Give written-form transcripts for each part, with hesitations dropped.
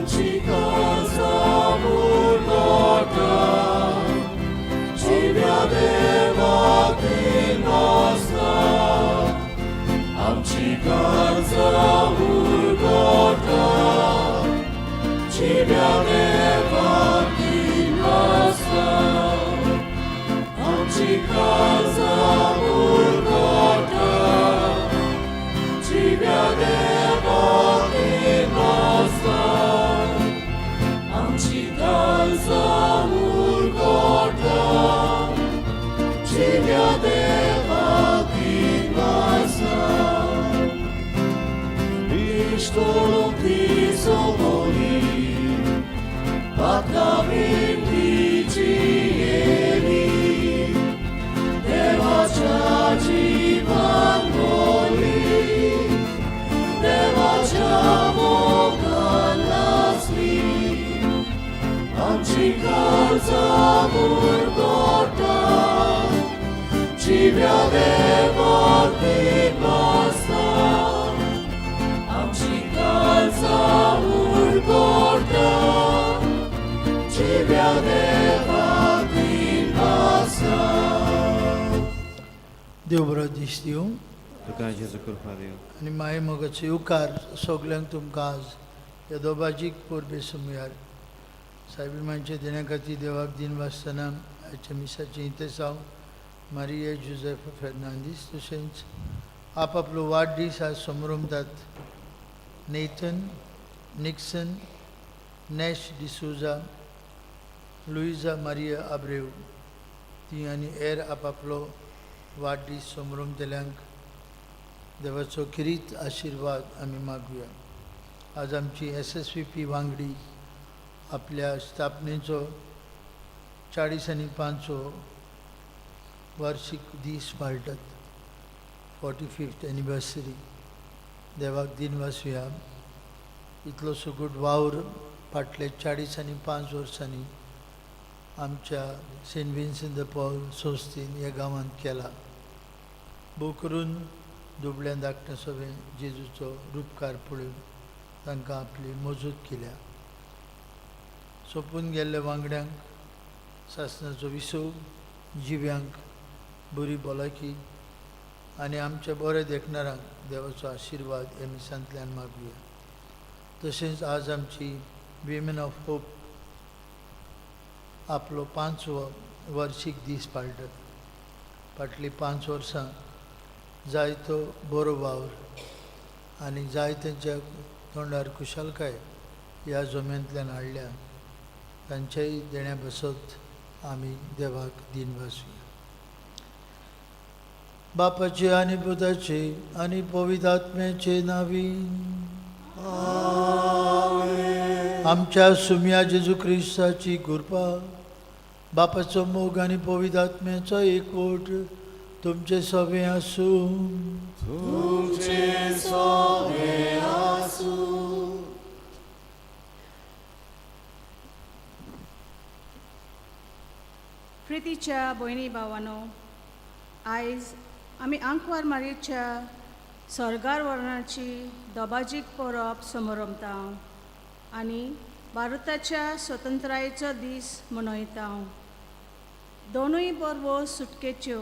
आमची काळजां उरगोटा जिव्या देवाक दिनवासता आमची काळजां उरगोटा जिव्या देवाक दिनवासता आमची काळजां उरगोटा जिव्या देवाक दिनवासता आमची काळजां उरगोटा जिव्या देवाक दिनवासता Istorok izoboli, Patavim dicieli, Devacia jivan boli, Devacia mogan lasli, आमची काळजां उरगोटा जिव्या देवाक दिनवासता आमची काळजां उरगोटा जिव्या देवाक दिनवासता. देव बरो दीस दिवं. तुका जेजू कृपा दिवं. आनी माये मोगाचो येवकार सगल्यांक तुमकां आज ह्या दोबाजीक परबे सुमयार. सायबीमांच्या देण्या खातीर देवाक दिनवासतना आयच्या मिसाचें इतेसांव मारिया जुझेफ फेर्नांदीस, तशेंच आपआपलो वाडदीस आज समरमतात Nathan Nixon, Nash D'Souza, Luiza Maria Abreu, ती आनी हेर आपआपलो वाडदीस समरमतल्यांक देवाचो खेरीत आशिर्वाद आमी मागुया. आज आमची एसएसवीपी वांगडी आपल्या स्थापनेचो 40 आनी पांचवो वार्षीक दीस पाळटात, 45th anniversary. देवाक दिनवासुया. इतलो सुगूट वावर फाटले 40 आनी 5 वर्सांनी आमच्या सेंट विन्संट the Paul संस्थेन ह्या गांवांत केला. भोव करून दुबळ्यां धाकट्या सगळें जेजूचो रुपकार पळोवन तांकां आपली मजूत केल्या. सोंपून गेल्ल्या वांगड्यांक सासणाचो विसव, जिव्यांक बरी भलायकी आनी आमच्या बऱ्या देखणारांक देवाचो आशिर्वाद ह्या मिसांतल्यान मागुया. तशेंच आज आमची विमेन ऑफ होप आपलो पांचवो वार्षीक दीस पाळटात. फाटलीं 5 वर्सां जायतो बरो वावर आनी जाय तेंच्या तोंडार खुशालकाय ह्या जम्यांतल्यान हाडल्या. तांच्याय देण्या बसत आमी देवाक दिनवासुया. बापाचे आनी पुताचे आनी पवित्र आत्म्याचे नावी आमच्या सुम्या जेजू क्रिस्ताची कृपा, बापाचो मोग आनी पवित्र आत्म्याचो एकवट तुमचे सगळे आसूं. तुमचे सवे आसूं. प्रितीच्या भयणी भावानो, आयज आमी आंकवार मारयेच्या सर्गार वर्णाची दबाजीक परब समरमता आनी भारताच्या स्वतंत्रायेचो दीस मनयता. दोनूय परबो सुटकेच्यो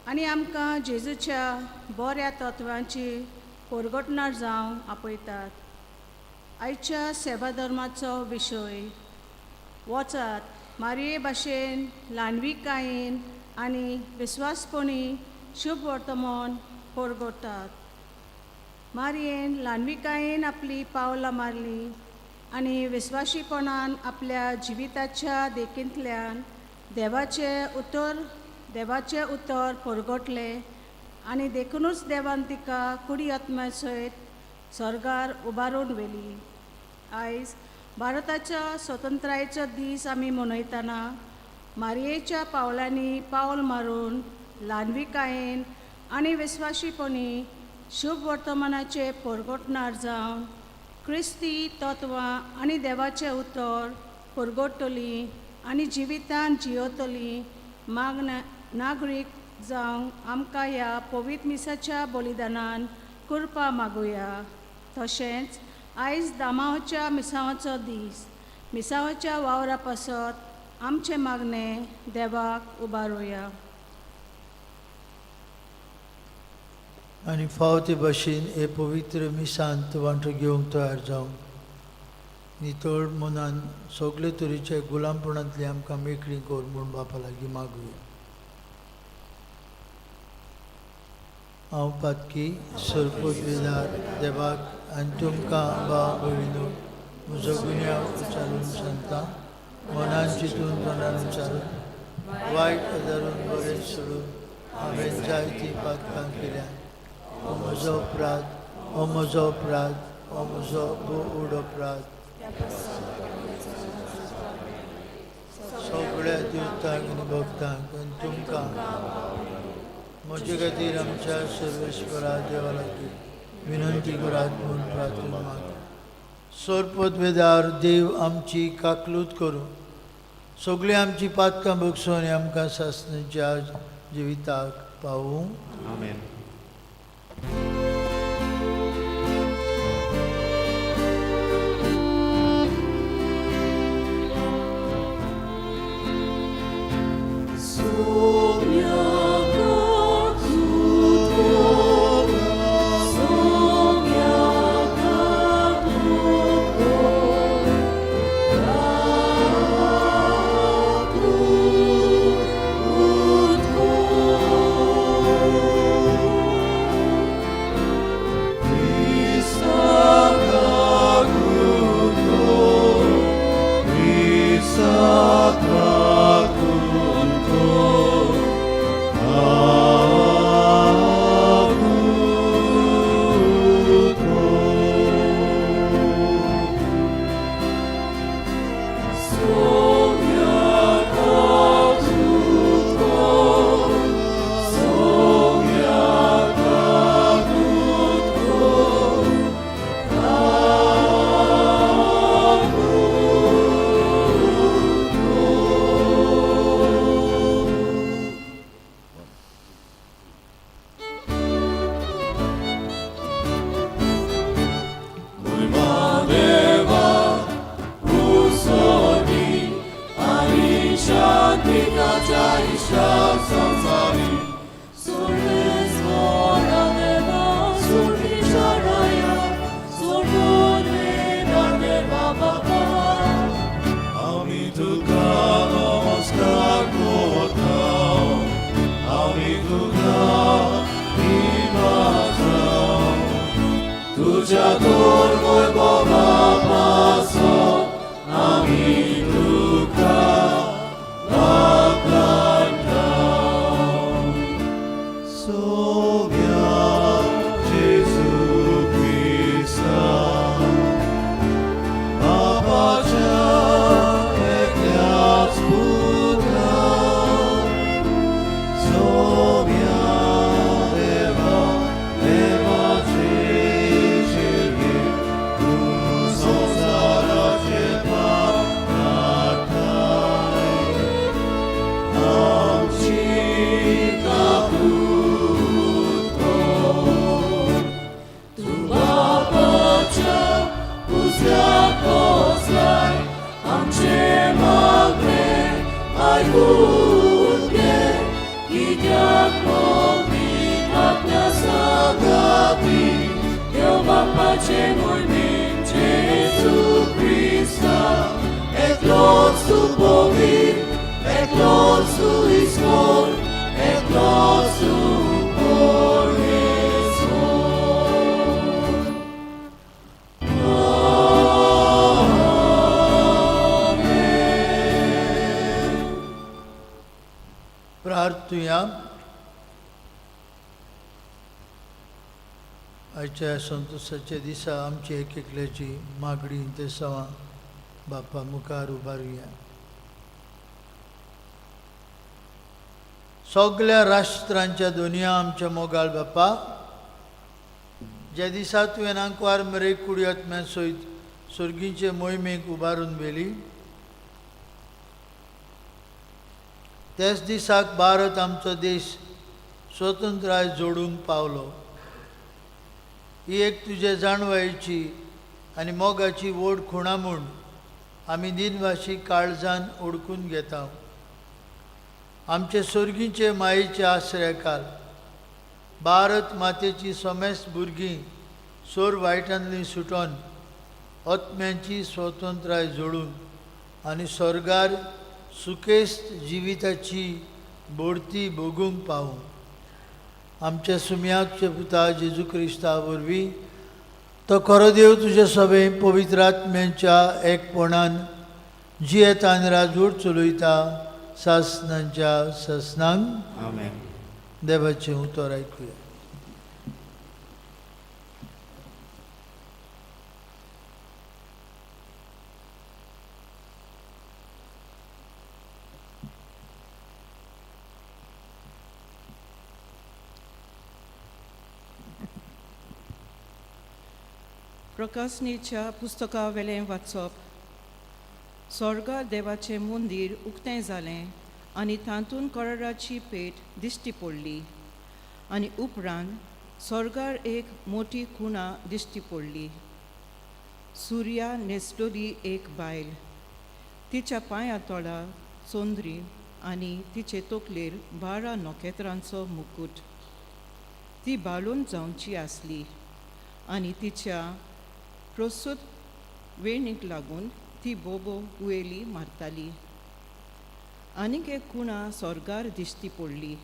आनी आमकां जेजूच्या बऱ्या तत्वांची परगटणार जावंक आपयतात. आयच्या सेवा धर्माचो विशय, वचात मारये भाशेन ल्हानविकायेन आनी विस्वासपणी शुभ वर्तमान परगटात. मारयेन ल्हानविकायेन आपली पावलां मारलीं आनी विस्वाशीपणान आपल्या जिविताच्या देखींतल्यान देवाचें उतर परगटलें आनी देखुनूच देवान तिका कुडी आत्म्या सयत सर्गार उबारून व्हेली. आयज भारताच्या स्वतंत्रायेचो दीस आमी मनयतना मारयेच्या पावलांनी पावल मारून ल्हानविकायेन आनी विस्वाशीपणी शुभ वर्तमानाचे परगटणार जावन क्रिस्ती तत्वां आनी देवाचें उतर परगटतलीं आनी जिवितान जियोतलीं मागना नागरीक जावंक आमकां ह्या पवित्र मिसाच्या बलिदानान कृपा मागुया. तशेंच आयज दामांवच्या मिसांवाचो दीस. मिसांवाच्या वावरा पासत आमचें मागणें देवाक उबारुया. आनी फाव ते भशेन हे पवित्र मिसांत वांटो घेवंक तयार जावंक नितळ मनान सगळे तरेच्या गुलामपणांतली आमकां मेकळी कर म्हूण बापा लागीं मागुया. हांव पातकी सरपोतवेदार देवाक आनी तुमकां भाव भयणीनो म्हजो गुन्यांव उचारून सांगता. मनान चिंतून तोंडान उचारून वायट आदारून बरें सोडून हांवें जायतीं पातकां केल्यात. हो म्हजो अपराध, हो म्हजो अपराध, हो म्हजो भोव व्हड अपराध. सगळ्या देवतांक आनी भक्तांक आनी तुमकां म्हजे खातीर आमच्या सर्वेश्वरा देवा लागीं विनंती करात म्हूण प्रार्थना मागता. सोरपतवेदार देव आमची काकलूत करूं, सगळीं आमची पातकां भोगसून आनी आमकां सासणाच्या जिविताक पावूं. आमेन. प्रार्थुया. आयच्या संतोषाच्या दिसा आमची एक एकल्याची मागणी तेसांवां बापा मुखार उबारुया. सगल्या राष्ट्रांच्या दोनया आमच्या मोगाळ बापा, ज्या दिसा तुवें आंकवार मरे कुडी आत्म्या सयत सर्गीचे मोहिमेक उबारून व्हेली, त्याच दिसाक भारत आमचो देश स्वतंत्राय जोडूंक पावलो. ही एक तुजे जाणवायेची आनी मोगाची व्हड खुणा म्हूण आमी दिनवाशी काळजान ओडकून घेता. आमचे सोर्गीचे मायेचे आश्रयकाल भारत मातेची समेस्त भुरगीं सोर वायटांतली सुटोन आत्म्यांची स्वतंत्राय जोडून आनी स्वर्गार सुकेस्त जिविताची बोडती भोगूंक पावूं. आमच्या सुम्याचे पुता जेजू क्रिस्ता वरवीं तो खरो देव तुजे सभे पवित्र आत्म्यांच्या एकपणान जियेतान राजवट चलयता सासनांच्या सासनांक. आमेन. देवाचें उतर आयकुया. प्रकाशनीच्या पुस्तका वेलें वाचप. स्वर्गार देवाचें मंदीर उक्तें जालें आनी तातूंत कराराची पेट दिश्टी पडली आनी उपरांत स्वर्गार एक मोटी खुणा दिश्टी पडली. सुर्या न्हेसलोली एक बायल, तिच्या पांया तोळा चोंदरी आनी तिचे तकलेर 12 नखेत्रांचो मुकूट. ती बाळून जावची आसली आनी तिच्या प्रसूत वेणीक लागून ती बोबो हुयेली मारताली. आनीक एक खुणा स्वर्गार दिश्टी पडली.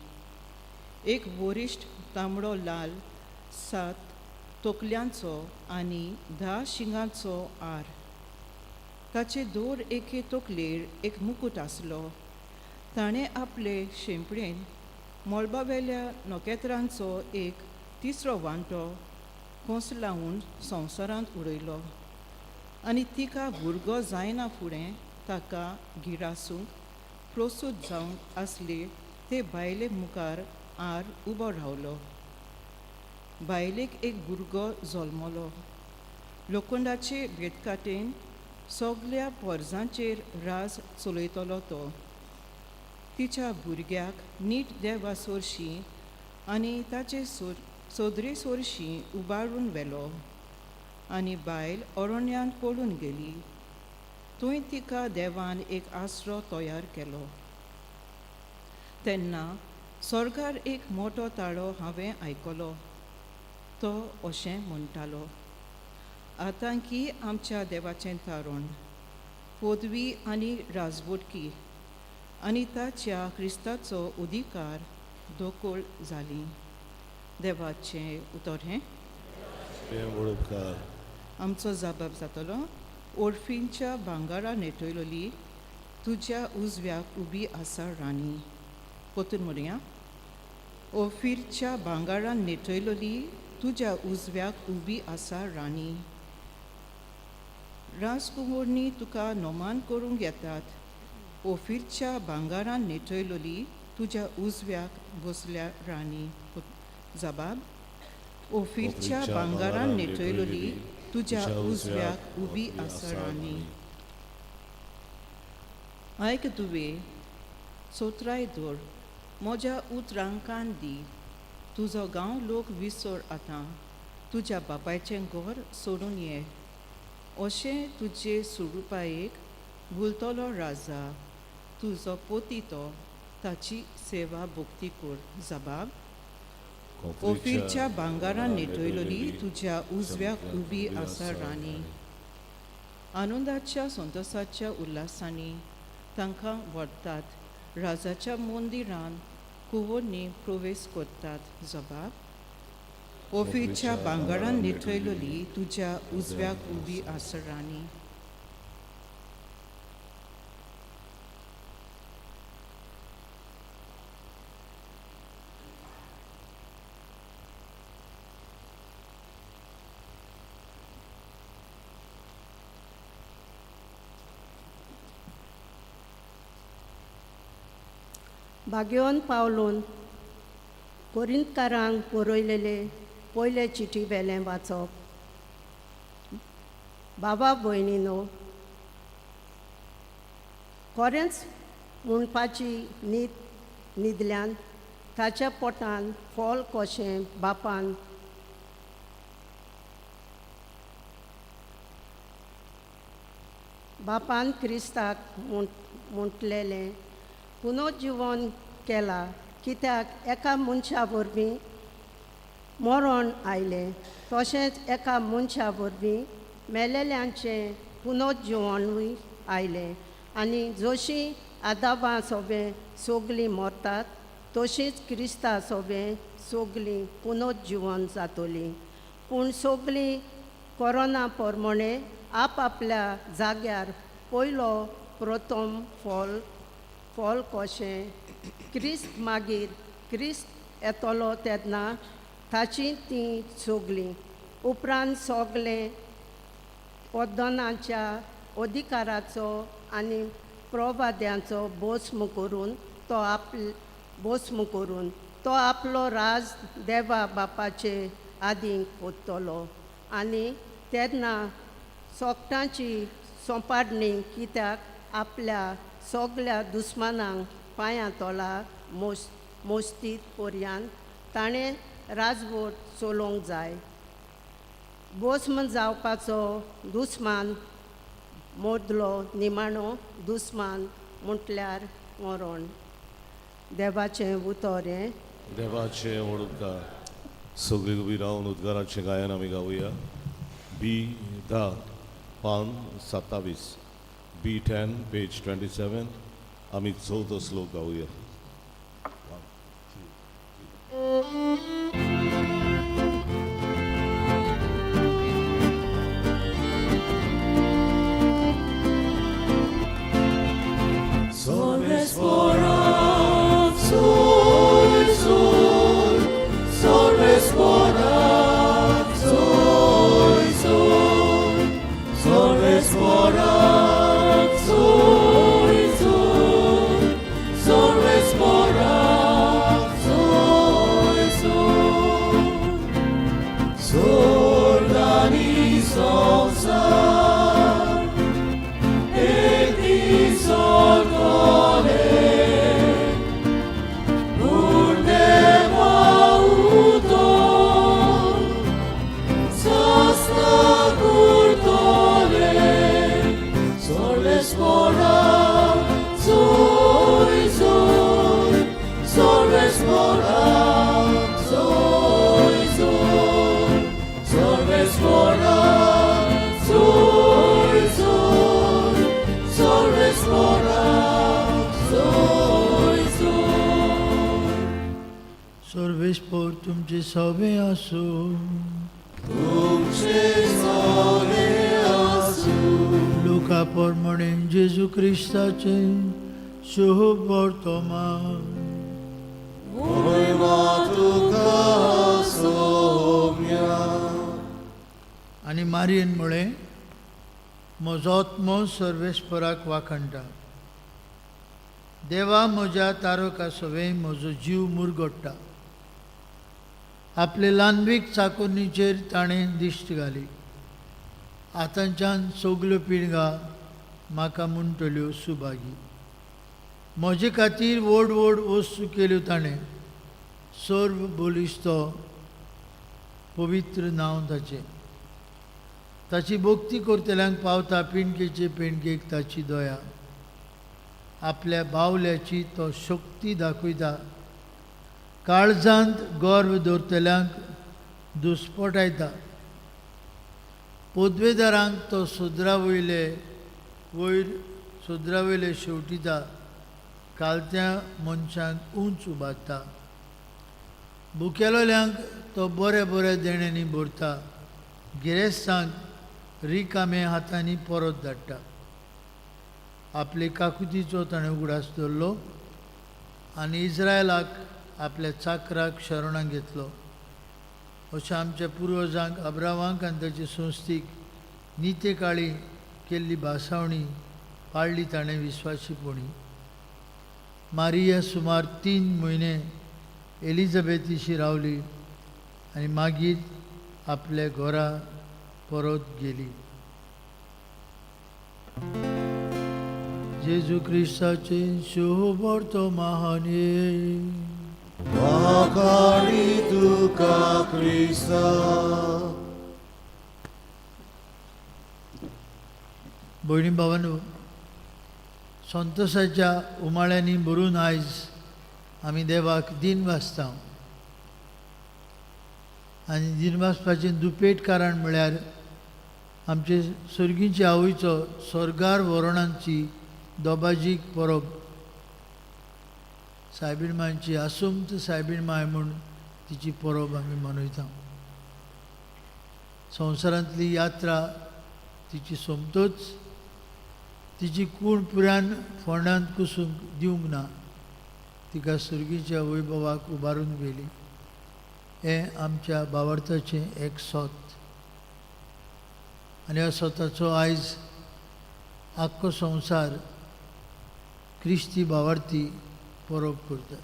एक वरिश्ठ तांबडो लाल 7 तोकल्यांचो आनी 10 शिंगांचो आर. ताचे दर एके तकलेर एक मुकूट आसलो. ताणें आपले शेंपडेन मळबावेल्या नखेत्रांचो एक तिसरो वांटो खोस लावन संवसारांत उडयलो आनी तिका भुरगो जायना फुडें ताका गिरासूंक प्रसूत जावंक आसले ते बायले मुखार आर उबो रावलो. बायलेक एक भुरगो जल्मलो. लोखंडाचे बेतकाटेन सगल्या पोरजांचेर राज चलयतलो तो. तिच्या भुरग्याक नीट देवा सोरशी आनी ताचे सोदरे सोरशी उबारून व्हेलो आनी बायल अरण्यांत पळून गेली. थंय तिका देवान एक आसरो तयार केलो. तेन्ना स्वर्गार एक मोटो ताळो हांवें आयकलो. तो अशें म्हणटालो, आतां की आमच्या देवाचें तारण, पदवी आनी राजवटकी आनी ताच्या क्रिस्ताचो अधिकार दोकोळ जाली. देवाचें उतर हें. आमचो जबाब जातलो. ओर्फींच्या भांगरा नेटयलोली तुज्या उजव्याक उबी आसा राणी. परतून म्हणया. ओफिरच्या भांगरान नेटयलोली तुज्या उजव्याक उबी आसा राणी. राजकुंवरनी तुका नोमान करूंक येतात. ओफिरच्या भांगरान नेटयलोली तुज्या उजव्याक बसल्या राणी. जबाब. ओफिरच्या भांगरान नेटयलोली तुज्या उजव्याक उबी आसा राणी. आयक तुवें सोत्राय दवर म्हज्या उतरांक कान दी. तुजो गांव लोक विसर आतां, तुज्या बापायचें घर सोडून ये. अशें तुजे सुरुपायेक भुलतलो राजा तुजो पोती तो, ताची सेवा भक्ती कर. जबाब. ओफिरच्या भांगरान नेटयलोली तुज्या उजव्याक उबी आसा राणी. आनंदाच्या संतोसाच्या उल्हासांनी तांकां व्हरतात. राजाच्या मंदिरान कुंवरनी प्रवेश करतात. जबाब. ओफिरच्या भांगरान नेटयलोली तुज्या उजव्याक उबी आसा राणी. भाग्योन पावलोन कोरिंतकारांक बरयलेले पयले चिटी वेलें वाचप. बाबा भयणीनो, खरेंच म्हणपाची न्हीद न्हिदल्यान ताच्या पोटान फोल कशें बापान बापान क्रिस्ताक म्हटलेलें पुनर्जिवन केला कित्याक एका मनशा वरवीं मरण आयलें तशेंच एका मनशा वरवीं मेलेल्यांचें पुनर्जिवनूय आयलें आनी जशीं आदाबां सोबें सोगलीं मरतात तशींच क्रिस्ता सोबें सोगलीं पुनर्जिवन जातलीं. पूण सोगलीं कोरोना प्रमाणे आपआपल्या जाग्यार पयलो प्रथम फल फल कशें क्रिस्त मागीर क्रिस्त येतलो तेन्ना ताची तीं सोगलीं उपरांत सोगलें पद्दनाच्या अधिकाराचो आनी प्रवाद्यांचो भस्म करून तो आप भस्म करून तो आपलो राज देवा बापाचे आदीं कोत्तलो आनी तेन्ना सोगटांची सोंपाडणी कित्याक आपल्या सगल्या दुस्मानांक पांयां तोला मोस्तीत पर्यांत ताणें राजवट चलोवंक जाय. भस्म जावपाचो दुस्मान मोदलो निमाणो दुस्मान म्हटल्यार मरण. देवाचें उतर हें. देवाचे ओडकार. सगळीं उबी रावन उद्गाराचें गायन आमी गावया. बी 10 पान 27, बी 10 पेज 27. आमी चवथो श्लोक गावया. सर्वेस्पोर तुमचे सवे आसूं. लुका प्रमाणे जेजू क्रिस्ताचे शुभ वर्तमान. आनी मारयेन म्हळें, म्हजो आत्मो सर्वेस्पराक वाखणटा. देवा म्हज्या तारका सवें म्हजो जीव मुरगडटा. आपले ल्हानवीक चाकोन्नीचेर ताणें दिश्ट घाली. आतांच्यान सगल्यो पिळगा म्हाका म्हणटल्यो सुभागी. म्हजे खातीर व्हड व्हड वस्तू केल्यो ताणें. सर्व बलिश्तो पवित्र नांव ताचें. ताची भक्ती करतल्यांक पावता पिणकेचे पिणकेक ताची दया. आपल्या बावल्याची तो शक्ती दाखयता. काळजांत गर्व दवरतल्यांक दुस्पटायता. पदवेदारांक तो सुद्रा वयले वयर सुद्रा वयले शेवटिता. कालत्या मनशांक उंच उबारता. भुकेलोल्यांक तो बऱ्या बऱ्या देण्यांनी भरता. गिरेस्तांक रिकामे हातांनी परत धाडटा. आपले काकुतीचो ताणें उगडास दवरलो आनी इस्रायलाक आपल्या चाकराक शरणाक घेतलो. अशें आमच्या पुर्वजांक अब्रावांक आनी ताचे संस्थीक निते काळी केल्ली भासावणी पाळ्ळी ताणें विस्वाशीपणी. मारिया सुमार 3 म्हयने एलिझाबेथीशी रावली आनी मागीर आपल्या घरा परत गेली. जेजू क्रिस्ताचे शुभ वर्तमान. वाखाणी तुका क्रिस्ता. भयणी भावांनो, संतोशाच्या उमाळ्यांनी भरून आयज आमी देवाक दिन वाचता आनी दिन वाचपाचें दुपेट कारण म्हळ्यार आमचे सर्गीचे आवयचो स्वर्गार व्हरणांची दोबाजीक परब, सायबीण मांयची आसुमत सायबीण माय म्हूण तिची परब आमी मनयता. संवसारांतली यात्रा तिची सोमतोच तिची कूण पुरान फोंडांत कुसूंक दिवंक ना, तिका सर्गीच्या वैभवाक उबारून व्हेली. हें आमच्या भावार्थाचें एक सोत आनी ह्या सोताचो आयज आख्खो संवसार क्रिस्ती भावार्थी परब करतात.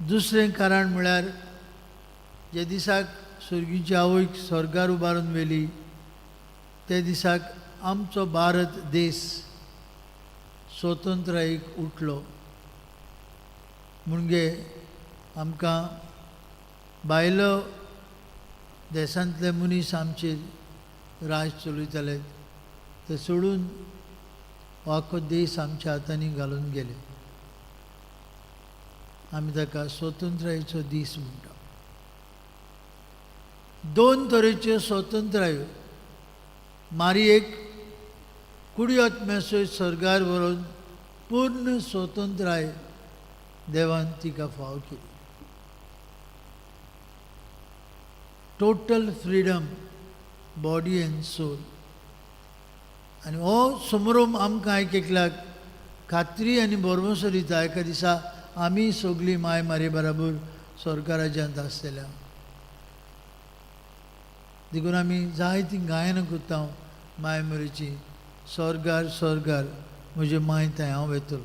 दुसरें कारण म्हळ्यार ज्या दिसाक सर्गीची आवयक स्वर्गार उबारून व्हेली त्या दिसाक आमचो भारत देश स्वतंत्रायेक उठलो. म्हणजे आमकां भायलो देशांतले मनीस आमचेर राज चलयताले ते सोडून हो आख्खो देश आमच्या हातांनी घालून गेले. आमी ताका स्वतंत्रायेचो दीस म्हणटा. दोन तरेच्यो स्वतंत्रायो, मारयेक कुडी आत्म्यासयत स्वर्गार व्हरून पूर्ण स्वतंत्राय देवान तिका फाव केली. Total freedom, body and soul. आनी हो समरोम आमकां एक एकल्याक खात्री आनी भरवंसो दिता एका दिसा आमी सगळीं माय मारये बराबर स्वर्ग राज्यांत आसतल्या. देखून आमी जायतीं गायनां करता माय मारयेची, स्वर्गार स्वर्गार म्हजे माय थंय हांव वेतलो,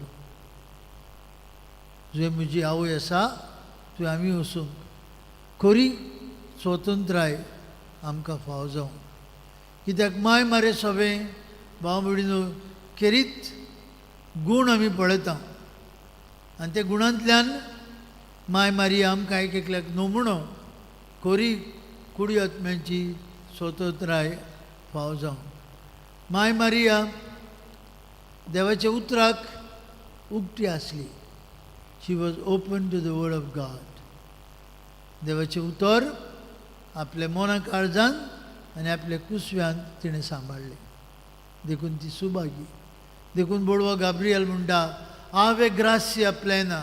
जंय म्हजी आवय आसा थंय आमी वचूंक खरी स्वतंत्राय आमकां फावो जावं. कित्याक माय मारे सोबें भाव भयणीनो खेरीत गूण आमी पळयता आनी त्या गुणांतल्यान माय मारी आमकां एक एकल्याक नमुणो खरी कुडी आत्म्यांची स्वतंत्राय फावो जावं. माय मारिया देवाच्या उतराक उक्ती आसली. She was open to the word of God. देवाचें उतर आपल्या मना काळजान आनी आपल्या कुसव्यान तिणें सांबाळ्ळें, देखून ती सुभागी. देखून बोडवो गाब्रियल म्हणटा, आवे ग्रासिया प्लेना,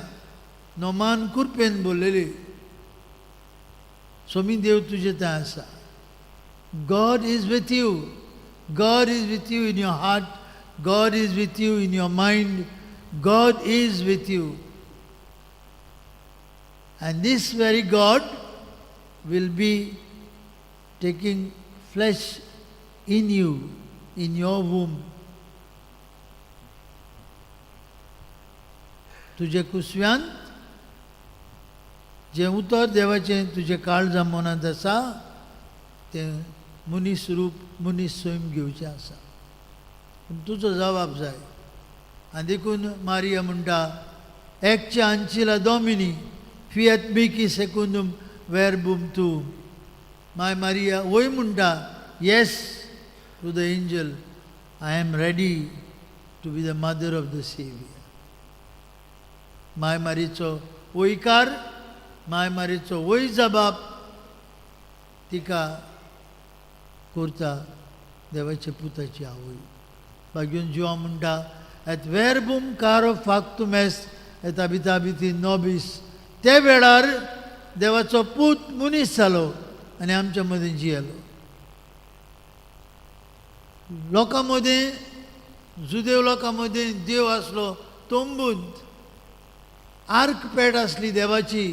नोमान कुरपेन बोललेली, सोमी देव तुजे थंय आसा. God is with you. God is with you in your heart. God is with you in your mind. God is with you. And this very God will be taking flesh in you, in your womb. तुजे कुसव्यांत जें उतर देवाचें तुजें काळजा मनांत आसा तें मनीस रूप मनीस सैम घेवचें आसा. पूण तुजो जबाब जाय. आनी देखून मारिया म्हणटा, ecce ancilla Domini fiat mihi secundum verbum tuum. My Maria वय म्हणटा, yes to the angel, I am ready to be the mother of the saviour. My मारीचो वयकार, my मारीचो वय जबाब तिका करता देवाच्या पुताची आवय. बागीन जिवा म्हणटा, et verbum caro factum est et habitabit in nobis. ते वेळार देवाचो पूत मनीस जालो आनी आमच्या मदीं जियेलो. लोकां मदीं, जुदेव लोकां मदीं देव आसलो तंबूंत. आर्क पेट आसली देवाची.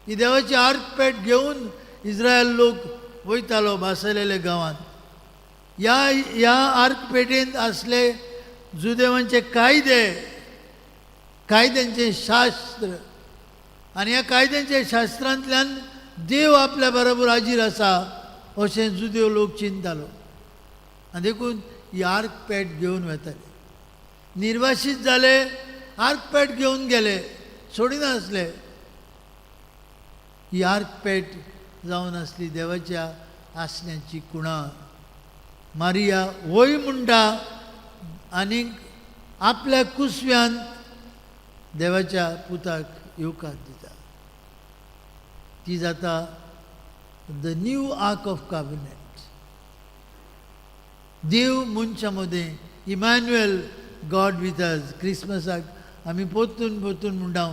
ही देवाची आर्क पेट घेवन इस्रायल लोक वयतालो बासलेल्या गांवांत. ह्या आर्क पेटेंत आसले जुदेवांचे कायदे, कायद्यांचें शास्त्र, आनी ह्या कायद्यांच्या शास्त्रांतल्यान देव आपल्या बरोबर हाजीर आसा अशें जुदेव लोक चिंतालो. आनी देखून ही आर्क पेट घेवन वताले. निर्वासीत जाले, आर्क पेट घेवन गेले, सोडिनासले. ही आर्क पेट जावन आसली देवाच्या आसण्याची कुणा. मारिया वय म्हणटा आनीक आपल्या कुसव्यान देवाच्या पुताक येवकार दिता. ती जाता the new ark of covenant. देव मनशां मदें, इमॅन्युएल, गॉड वीथ अस. क्रिसमसाक आमी परतून परतून म्हणटा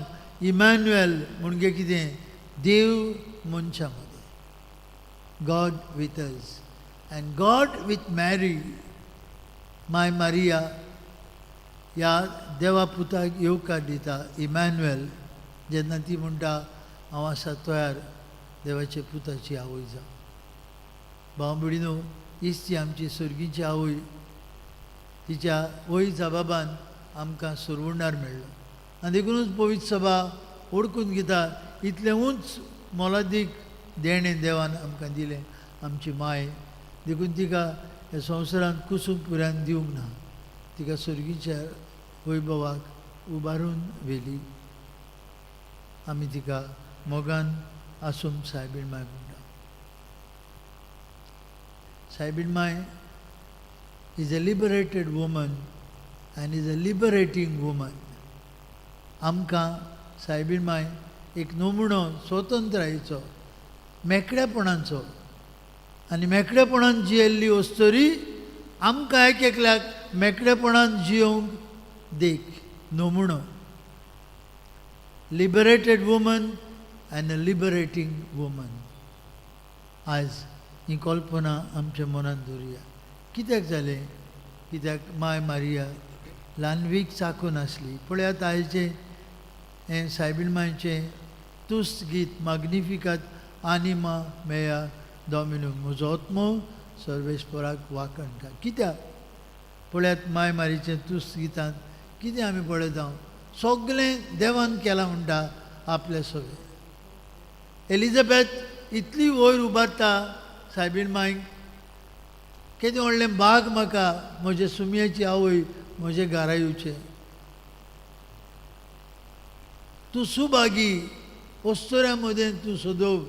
इमॅन्युएल म्हणजे कितें? देव मनशां मदें, God with us and God with Mary. My Maria ह्या देवा पुताक येवकार दिता इमॅन्युएल, जेन्ना ती म्हणटा हांव आसा तयार देवाच्या पुताची आवय जावं. भाव भयणीनो, हीच ती आमची सर्गीची आवय. तिच्या वय जबाबान आमकां सुरवणार मेळ्ळो आनी देखुनूच पवित्र सभा ओळखून घेता इतलें उंच मोलादीक देणें देवान आमकां दिलें, आमची माय. देखून तिका ह्या संवसारांत कुसूम पुऱ्यान दिवंक ना, तिका सर्गीच्या वैभवाक उबारून व्हेली. आमी तिका मोगान आसूम सायबीण माय म्हणटा. सायबीण माय is a liberated woman and is a liberating woman. आमकां सायबीण माय एक नमुणो स्वतंत्रायेचो, मेकळेपणाचो आनी मेकळेपणान जियेल्ली अस्तुरी आमकां एक एकल्याक मेकळेपणान जियोवंक देख नमुणो. Liberated woman and a liberating woman. आयज ही कल्पना आमच्या मनांत दवरुया. कित्याक जालें? कित्याक माय मारिया ल्हानवीक चाकून आसली. पळयात आयचें हें सायबीण मायचें तुस्त गीत माग्निफिकात आनिमा मेया डॉमिनू, म्हजो आत्मो सर्वेस्पराक वाखणटा. कित्याक? पळयात माय मारीचें तुस्त गितांत कितें आमी पळयता, सगळें देवान केलां म्हणटा आपल्या सगळें. एलिझाबेथ इतली वयर उबारता सायबीण मायक, केदें व्हडलें भाग म्हाका म्हजे सुमयेची आवय म्हजे घरा येवचें. तूं सुभागी, अस्तुऱ्यां मदें तूं सदोव,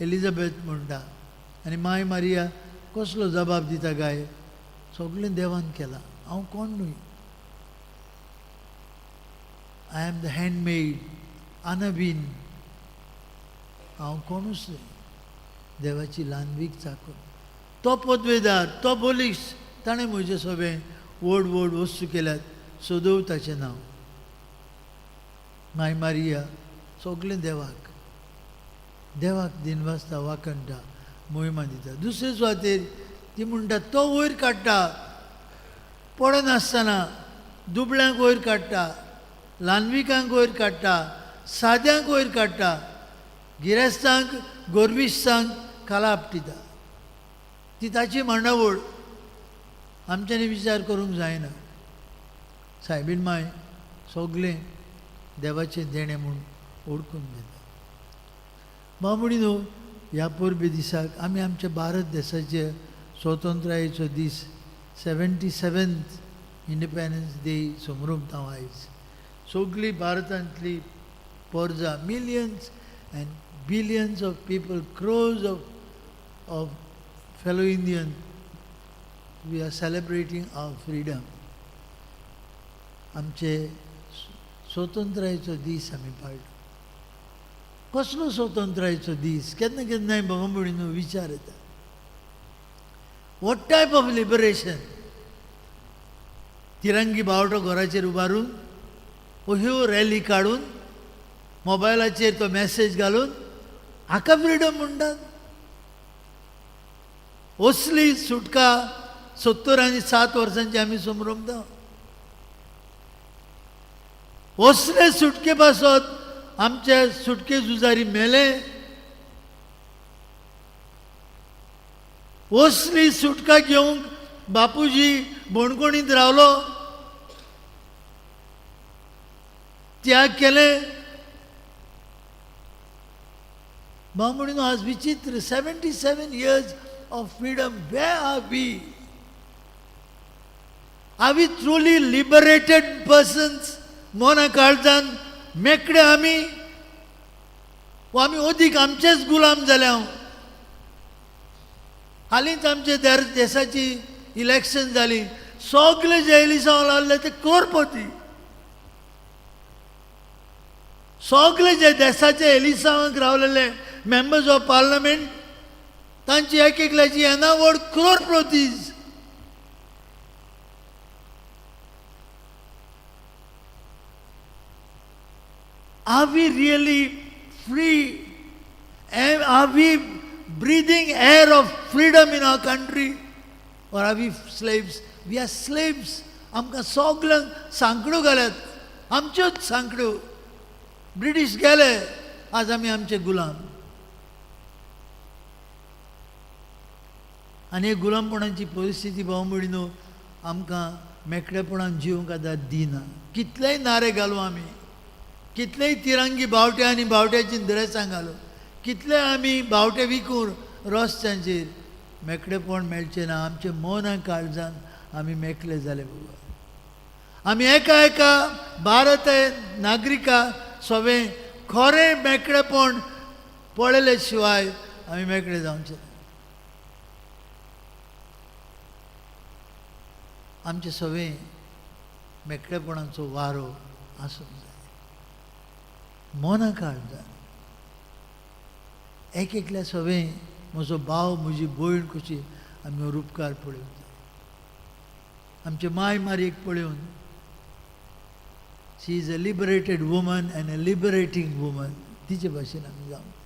एलिझाबेथ म्हणटा. आनी माय मारिया कसलो जबाब दिता काय? सगळें देवान केलां, हांव कोण न्हय. I am the handmaid, अनबीन, हांव कोणूच न्हय, देवाची ल्हानवीक चाकून. तो पदवेदार, तो बोलीस, ताणें म्हजें सगळें व्हड व्हड वस्तू केल्यात, सदोव ताचें नांव. माय मारिया सगळें देवाक, देवाक दिनवासता, वाखणटा, मोहिमा दिता. दुसरे सुवातेर ती म्हणटा तो वयर काडटा पडनासतना, दुबळ्यांक वयर काडटा, ल्हानविकांक वयर काडटा, साद्यांक वयर काडटा, गिरेस्तांक गोरविस्तांक खाला आपटिता. ती ताची मांडावळ, आमच्यांनी विचार करूंक जायना. सायबीण माय सगळें देवाचें देणें म्हूण ओळखून घेता. बामणीनो, ह्या परबे दिसाक आमी आमच्या भारत देसाचे स्वतंत्रायेचो दीस 77th independence day समरमता आयज. सगळी भारतांतली परजा, millions and billions of people, crores of fellow Indian, we are celebrating our freedom. आमचे स्वतंत्रायेचो दीस आमी पाळटा. कसलो स्वतंत्रायेचो दीस? केन्ना केन्नाय बाबा भयणीनो विचार येता, what type of liberation? तिरंगी बावटो घराचेर उबारून, ह्यो रॅली काडून, मोबायलाचेर तो मॅसेज घालून हाका फ्रिडम म्हणटात? असली सुटका 70 आनी 7 वर्सांची आमी समरमता. असले सुटके पासत आमचे सुटके झुजारी मेले. असली सुटका घेवंक बापूजी बणकोणींत रावलो, त्याग केले. बामणीनो आज विचित्र, 77 years of freedom, where are we? Are we truly liberated persons? मना काळजान मेकळे आमी, वो आमी अदीक आमचेच गुलाम जाल्या? हालींच आमचे देसाची इलेक्शन जाली, सगळे जे एलिसांव लावले ते क्रोरपती. सगळे जे देसाचे एलिसांवांक रावलेले मेंबर्स ऑफ पार्लमेंट तांची एक एकल्याची येणावळ क्रोरपतीज. Are we really free? And are we breathing air of freedom in our country? Or are we slaves? We are slaves. आमकां सगल्यांक सांकड्यो घाल्यात, आमच्योच सांकड्यो. ब्रिटीश गेले, आज आमी आमचे गुलाम. आनी हे गुलामपणाची परिस्थिती भाव भयणीनो आमकां मेकळेपणान जिवंक आतां दिना. कितलेय नारे घालूं आमी, कितलेय तिरंगी बावटे आनी बावट्याची ड्रेसां घालूं, कितले आमी बावटे विकून रस्त्यांचेर, मेकळेपण मेळचें ना. आमचें मन आनी काळजान आमी मेकळे जाले बाबा. आमी एका एका भारत नागरिका सगळें खरें मेकळेपण पळयले शिवाय आमी मेकळे जावचे ना. आमचें सगळें मेकळेपणाचो वारो आसूंक जाय. मना काळजान एक एकल्या सगळें म्हजो भाव म्हजी भयण कशी आमी रुपकार पळोवंक जाय. आमचे माय मारयेक पळोवन, she is a liberated woman and a liberating woman, तिचे भाशेन आमी जावंक जाय.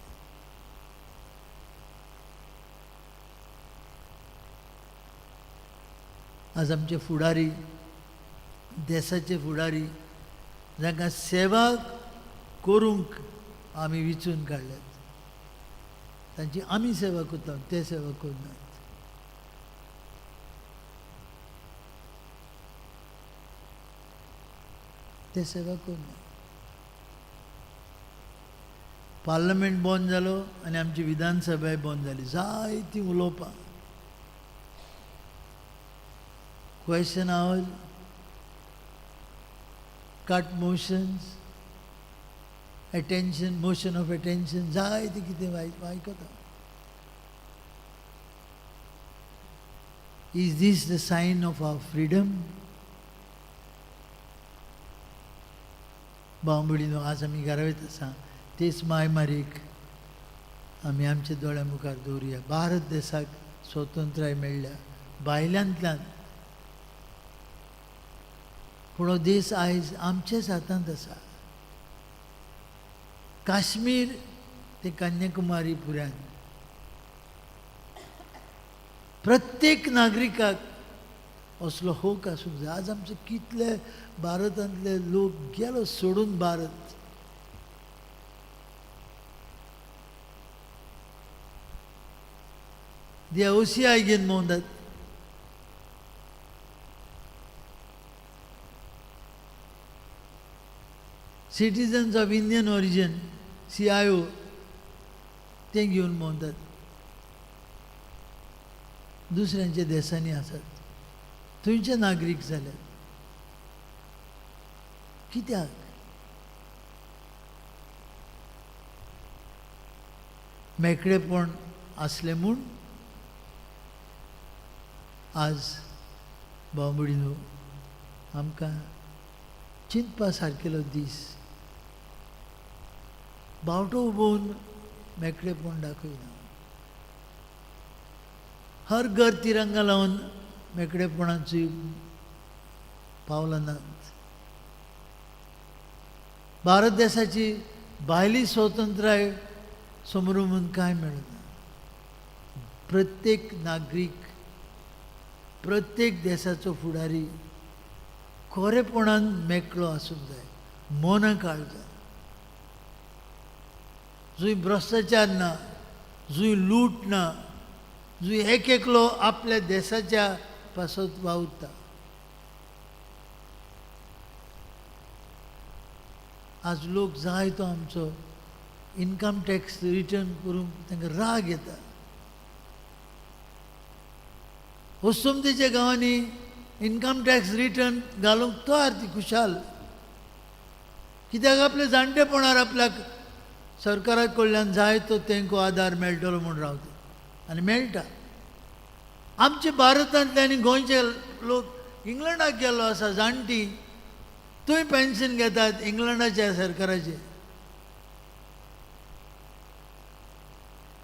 आज आमचे फुडारी, देसाचे फुडारी जांकां सेवा करूंक आमी विचून काडल्यात, तांची आमी सेवा करता, ते सेवा करनात. ते सेवा करनात. पार्लमेंट बंद जालो आनी आमची विधानसभाय बंद जाली. जायतीं उलोवपां, question hour, cut motions, attention, motion of attention, जायते कितें आयकता. Is this the sign of our freedom? भाव भयणीनो, आज आमी घरा वयता आसा तेच माय मारीक आमी आमच्या दोळ्या मुखार दवरुया. भारत देसाक स्वतंत्राय मेळ्ळ्या भायल्यांतल्यान, पूण हो देश आयज आमच्याच हातांत आसा. काश्मीर ते कन्याकुमारी पुरान प्रत्येक नागरिकाक असलो हक आसूंक जाय. आज आमचे कितले भारतांतले लोक गेलो सोडून भारत. They are OCI घेवन भोंवतात. Citizens of Indian origin, CIO, ते घेवन भोंवतात. दुसऱ्यांच्या देशांनी आसात, थंयचे नागरीक जाल्यात. कित्याक? मेकळेपण आसलें म्हूण आज भाव भयणीनो आमकां चिंतपा सारकेलो दीस. बावटो उबोवन मेकळेपण दाखयना, हर घर तिरंगा लावन मेकळेपणाची पावलां नात. भारत देशाची भायली स्वतंत्राय समरून कांय मेळना. प्रत्येक नागरीक, प्रत्येक देशाचो फुडारी खरेपणान मेकळो आसूंक जाय, मना काळजान. जंय भ्रश्टाचार ना, जंय लूट ना, जंय एक एकलो आपल्या देशाच्या पासत वावुरता. आज लोक जाय तो आमचो इनकम टॅक्स रिटर्न करूंक तांकां राग येता. वस्तुमतीच्या गांवांनी इनकम टॅक्स रिटर्न घालूंक तयार ती खुशाल, कित्याक आपल्या जाणटेपणार आपल्याक सरकारा कडल्यान जाय तो तेंको आदार मेळटलो म्हूण रावता आनी मेळटा. आमचे भारतांतले आनी गोंयचे लोक इंग्लंडाक गेल्लो आसा जाणटी, थंय पेन्शन घेतात इंग्लंडाच्या सरकाराचे.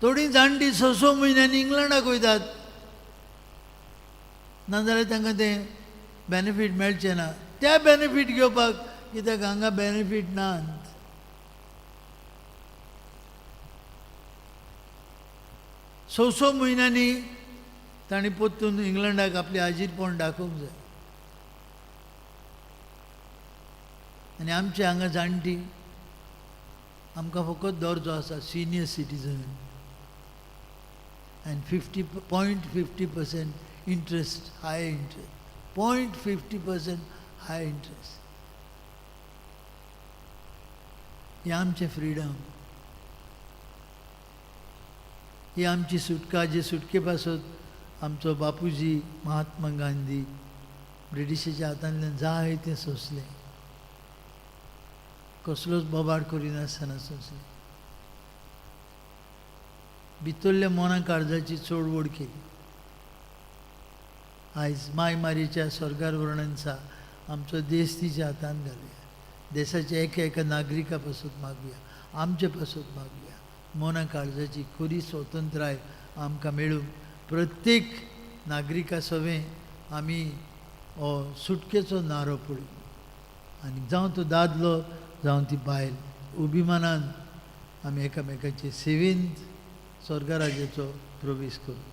थोडीं जाणटी 6-6 म्हयन्यांनी इंग्लंडाक वयतात, नाजाल्यार तांकां तें बेनिफीट मेळचें ना. त्या बेनिफीट घेवपाक कित्याक हांगा बेनिफीट ना. 6-6 म्हयन्यांनी तांणी परतून इंग्लंडाक आपली हाजीरपण दाखोवंक जाय. आनी आमचे हांगा जाणटी आमकां फकत दर्जो आसा senior citizen and 50.50% interest, high interest, 0.50% high interest. हें आमचें फ्रिडम, ही आमची सुटका, जे सुटके पासत आमचो बापूजी महात्मा गांधी ब्रिटिशाच्या हातांतल्यान जाय तें सोंसलें, कसलोच बोबाड करिनासतना सोंसलें, भितरल्या मना काळजाची चळवळ केली. आयज माय मारीच्या स्वर्गार वर्णनचा आमचो देश तिच्या हातान घालुया, देशाच्या एका एका नागरिका पासून मागुया, आमचे पासून मागुया, मना काळजाची खरी स्वतंत्राय आमकां मेळूंक प्रत्येक नागरिका सवें आमी हो सुटकेचो नारो पळोवया. आनी जावं तो दादलो जावं ती बायल, अभिमानान आमी एकामेकाचे सेवेंत स्वर्गराज्याचो प्रवेश करूं.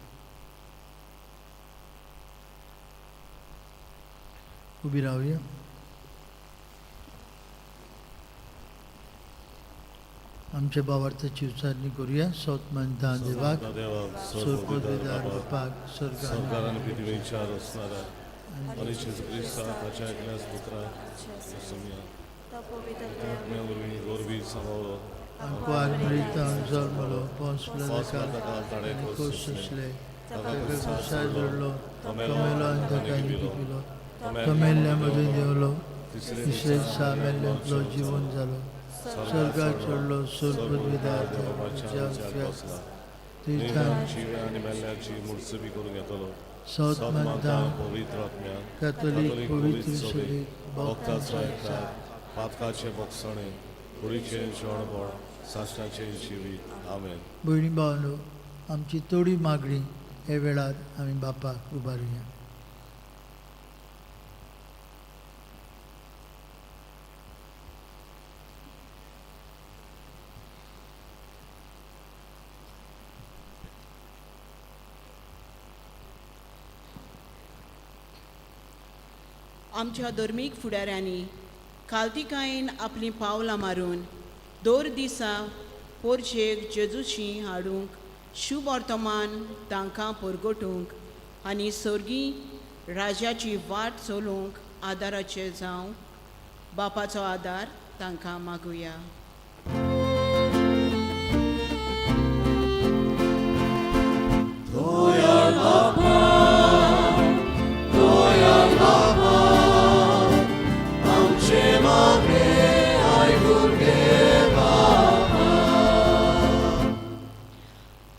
उबी रावया. आमच्या भावार्थाची उच्चारणी करूया. सोत मानता देवाक, सोपदार बापाक, सरकार आनी पृथ्वीच्या रचणारा आनी जेजू क्रिस्ता ताच्या एकल्याच पुत्राक वसुया. आत्म्या वरवीं गोरवी सांबाळलो, आंकवार मरिता जल्मलो, पोंस पिलाताकाल ताणें आनी खोस खोस सोंसले. सोंसले, ताका ताका क्रुसार क्रुसार चडलो, जोडलो, तो तो मेलो आनी ताका आनी लिपिलो, तो तो मेल्ल्या मदीं देंवलो, तिसरे तिसरे दिसा मेल्ल्यांतलो जिवन जालो, स्वर्गार चडलो, सोरपदवीदार देवाच्या बसला. थंयच्यान जिव्या आनी मेल्ल्याची मुडसुबी करून घेतलो. सौत मानता पवित्र आत्म्या, कॅथोलीक पवित्र सभेक, भक्ताचो एकठार, पातकाचे भोगसणे, कुडीचें जेवणपण, साश्टाचें जिवीत. आमेन. भयणी भावनो, आमची थोडी मागणी हे वेळार आमी बापाक उबारुया. आमच्या धर्मीक फुडाऱ्यांनी कालतिकायेन आपलीं पावलां मारून दर दिसा पोरजेक जेजूशी हाडूंक शुभ वर्तमान तांकां परगटूंक आनी सर्गी राजाची वाट चलोवंक आदाराचें जावं बापाचो आदार तांकां मागुया.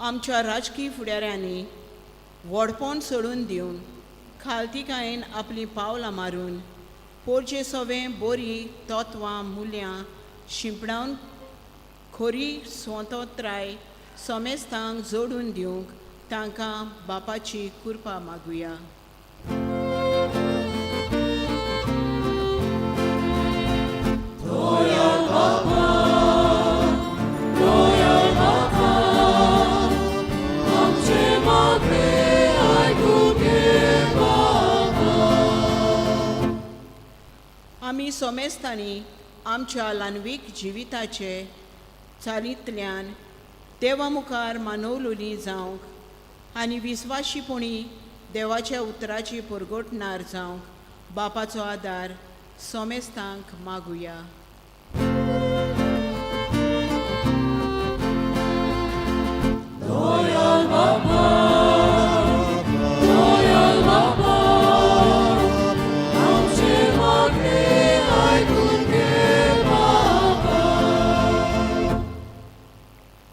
आमच्या राजकीय फुडाऱ्यांनी व्हडपण सोडून दिवन खालतिकायेन आपलीं पावलां मारून पोरचे सवें बरीं तत्वां मुल्यां शिंपडावन खरी स्वतंत्राय समेस्तांक जोडून दिवंक तांकां बापाची कृपा मागुया. आमी सोमेस्तांनी आमच्या ल्हानवीक जिविताचे चालींतल्यान देवा मुखार मानवलोली जावंक आनी विस्वाशीपणी देवाच्या उतराची परगटणार जावंक बापाचो आदार सोमेस्तांक मागुया.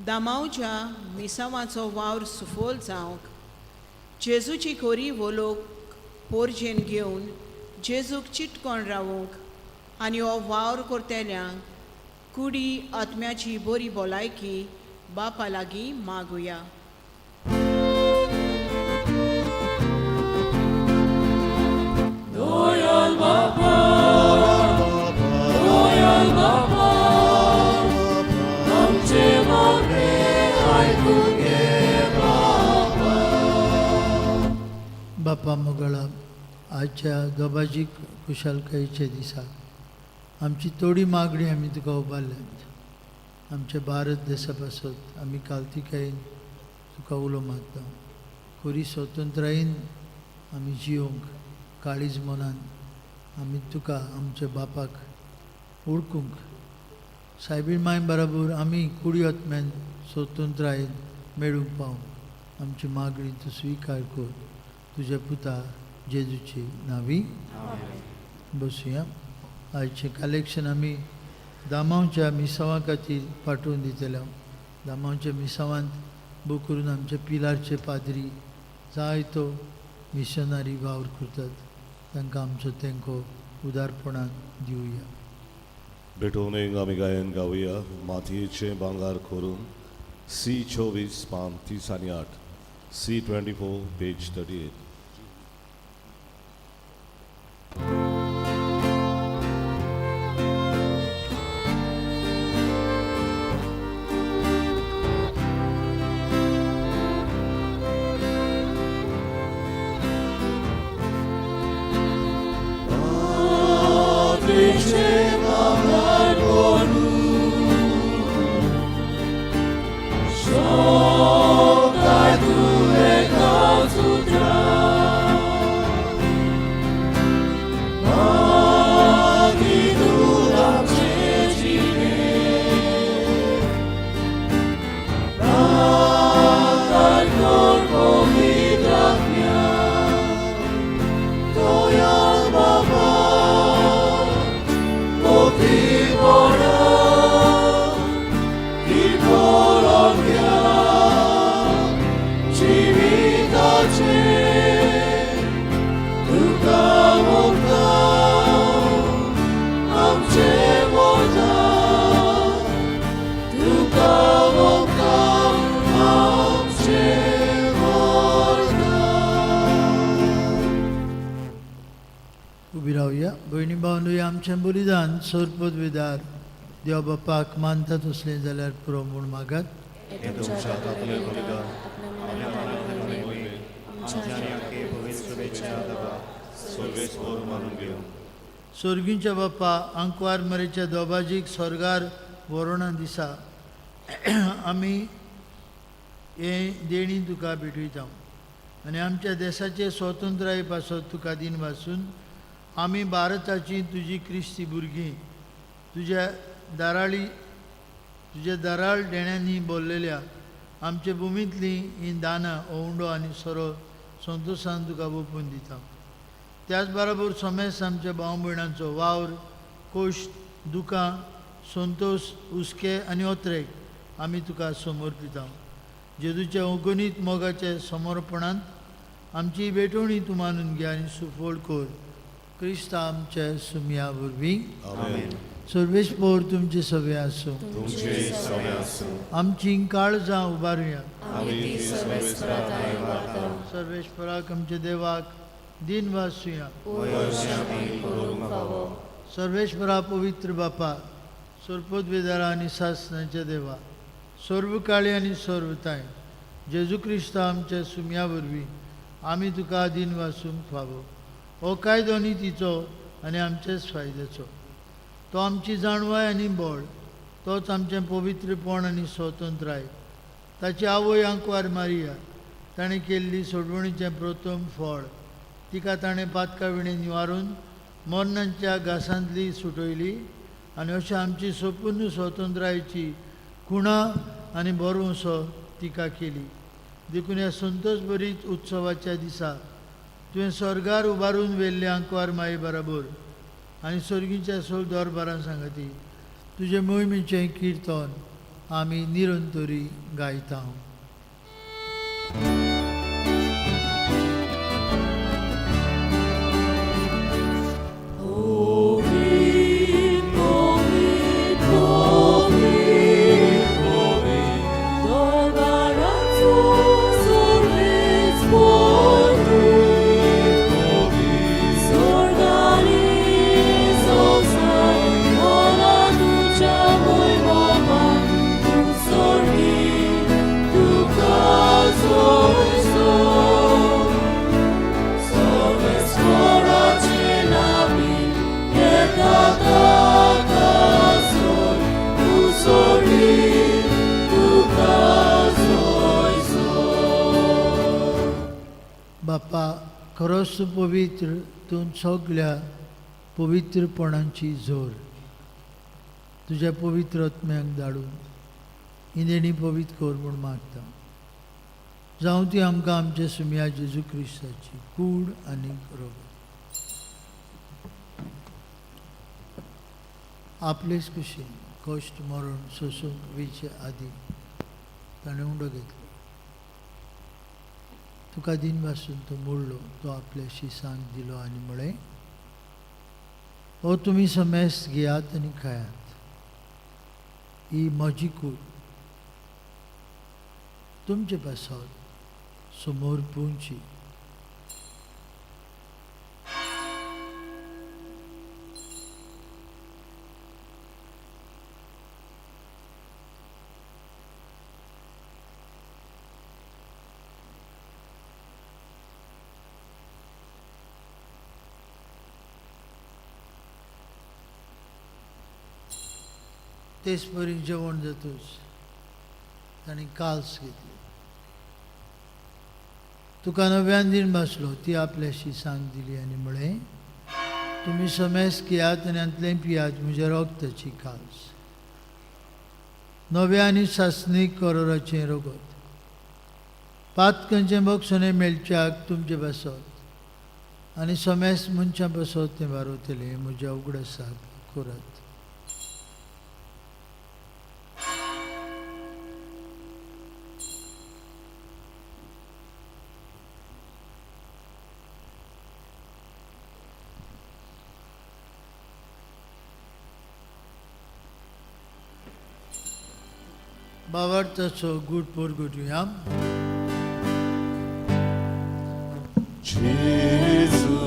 दामावच्या मिसावाचो वावर सुफोल जावंक जेजूची खोरी वोलोक पोरजेन घेवन जेजूक चिटकोण रावूंक आनी हो वावर करतेल्यांक कुडी आत्म्याची बरी भलायकी बापा लागीं मागुया. बापा मोगळा, आजच्या दोबाजी खुशालकायेच्या दिसा आमची थोडी मागणी आमी तुका उबारल्यात. आमच्या भारत देसा पासत आमी कालतिकायेन तुका उलो मारता. खरी स्वतंत्रायेन आमी जियोंक काळीज मनान आमी तुका आमच्या बापाक ओळखूंक सायबीण माय बराबर आमी कुडी आत्म्यान स्वतंत्रायेन मेळूंक पावूं. आमची मागणी तूं स्विकार कर तुज्या पुता जेजूची नावी. बसुया. आयचें कलेक्शन आमी दामांवच्या मिसांवा खातीर पाठोवन दितले. दामांवच्या मिसांवांत बूक करून आमच्या पिलारचे पाद्री जायतो मिशनरी वावर करतात, तांकां आमचो तेंको उदारपणान दिवया. भेटवणेक आमी गायन गावया मातयेचें भांगर करून सी 24 पान 30 आनी 8, सी 24 पेज 38. उबी रावया. भयणी भावंडो, आमचें बलिदान सोरपद विदार देव बापाक मानता तसलें जाल्यार पुरो म्हूण मागात. सोर्गींच्या बापा, आंकवार मरेच्या दोबाजीक स्वर्गार व्हरोणा दिसा आमी हें देणी तुका भेटयता आनी आमच्या देसाचे स्वतंत्राये पासत तुका दिन वासून आमी भारताची तुजी क्रिस्ती भुरगीं तुज्या दाराळी तुज्या दाराळ देण्यांनी बोल्लेल्या आमचे भुमींतलीं हीं दानां ओंवडो आनी सोरो संतोशान तुका ओंपून दिता. त्याच बरोबर सोमेस आमच्या भाव भयणांचो वावर, कोश्ट, दुकां, संतोश, हुस्के आनी ओत्रेक आमी तुका समर्पिता. जेजूच्या अगणीत मोगाच्या समर्पणांत आमची भेटवणी तूं मानून घे आनी सुफळ कर. क्रिस्ता आमच्या सुमया वरवीं. आमेन. सर्वेस्पोर तुमचे सगळे आसूं. तुमचे सगळे आसूं. आमची काळजां उबारुया. आमी ती सर्वेस्परा वाडटा. सर्वेस्पराक आमच्या देवाक दिन वासुया. सर्वेश्वरा पवित्र बापा, सोरपोदवेदारा आनी सासनाच्या देवा, सर्वकाळी आनी सर्वताय जेजू क्रिस्ता आमच्या सुमया वरवीं आमी तुका दिन वासूंक फावो. हो कायदो नितीचो आनी आमचेच फायद्याचो. तो आमची जाणवाय आनी बळ, तोच आमचें पवित्रपण आनी स्वतंत्राय. ताची आवय आंकवार मारिया ताणें केल्ली सोडवणीचें प्रथम फळ तिका ताणें पातका विणें निवारून मरणांच्या घासांतली सुटयली आनी अशें आमची सोपूर्ण स्वतंत्रायेची खुणा आनी भरवंसो तिका केली. देखून ह्या संतोश भरीत उत्सवाच्या दिसा तुवें स्वर्गार उबारून व्हेल्ले आंकवार माये बराबर आनी स्वर्गीच्या सोल दरबारान सांगती तुजे मोहिमेचें किर्तन आमी निरंतरी गायता. बापा खरोच तूं पवित्र, तूं सगल्या पवित्रपणाची जोर. तुज्या पवित्र आत्म्याक धाडून ही देणी पवित्र कर म्हूण मागता. जावं ती आमकां आमच्या सुमया जेजू क्रिस्ताची कूड आनी रगत. आपलेच कुशीन कश्ट मरण सोसूंक वेचे आदी ताणें उंडो घेतलो. तुका दिन भासून तो मोडलो, तो आपल्या शिसांक दिलो आनी म्हळें, हो तुमी समेस्त घेयात आनी खायात, ही म्हजी कूड तुमचे पासत समोर पुंची. तेच परी जेवण जातूच ताणें काल्स घेतली. तुका नव्यान दिन भासलो, ती आपल्याशी सांग दिली आनी म्हळें, तुमी समेस्त घेयात आनी हांतलें पियात, म्हज्या रगताची काल्स, नव्या आनी सासणीक करोराचें रगत, पातकांचें बक्षणें मेळच्याक तुमचे पासत आनी समेस्त मनशां पासत तें वारवतलें. म्हज्या उगडासाक करात. भावार्थाचो गूट पोरगुटया. Gesù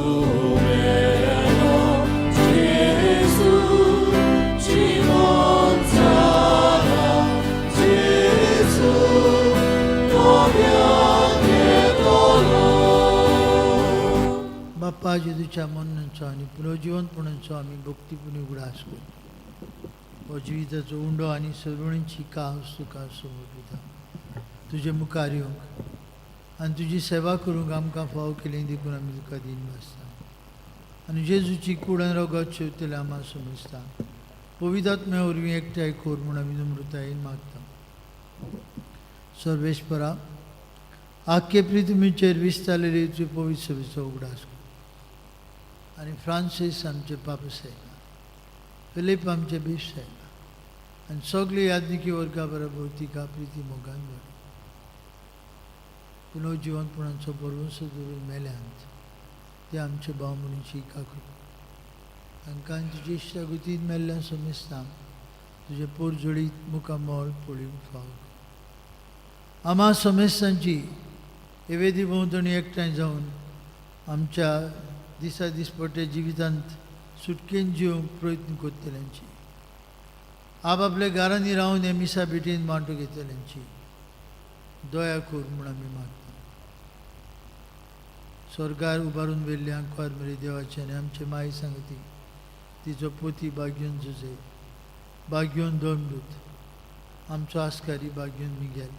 mio, Gesù ci monzana, Gesù बाप्पा जेजूच्या मरणाचो आनी पुनर्जिवनपणाचो आमी भक्तीपुणी उगडास करता. हो जिविताचो उंडो आनी सरुणीची कास तुका समर्पिता. तुजे मुखार येवंक आनी तुजी सेवा करूंक आमकां फावो केली देखून आमी तुका दीन भासता. आनी जेजूची कूड आनी रगत शेवतले आमा समजता. पवित्र आत्म्या वरवीं एकठांय कर म्हूण आमी नम्रतायेन मागता. सर्वेस्परा, आख्खे पृथ्वीचेर विस्तारलेली तुजे पवित्र सभेचो उगडास कर. आनी फ्रांसीस आमचे पापा सायबा, फिलीप आमचे बीश सायबा आनी सगळी याज्ञिकी वर्गा बरोबर तिका प्रिती मोगान वाड. पुनर्जिवनपणाचो भरवंसो धरून मेल्यांत ते आमचे भाव म्हणून काकू तांकां तुजे इश्टागतीन मेल्ल्यान समेस्तांक तुजें पोरजोळीत मुखामळ पळोवंक फाव. आमा समेस्तांची हे वेदी भोंवतणी एकठांय जावन आमच्या दिसा दिसपट्ट्या जिवितांत सुटकेन जिवंक प्रयत्न करतल्यांची, आपआपल्या घरांनी रावन हे मिसा भेटीन वांटो घेतल्यांची दया कर म्हूण आमी मागता. स्वर्गार उबारून व्हेल्ले आंकवार मेरे देवाचे आनी आमचे माई सांगती तिचो पोती बाग्योन जुजे, बाग्योन दोनदूत, आमचो आस्कारी बाग्योन मिगेल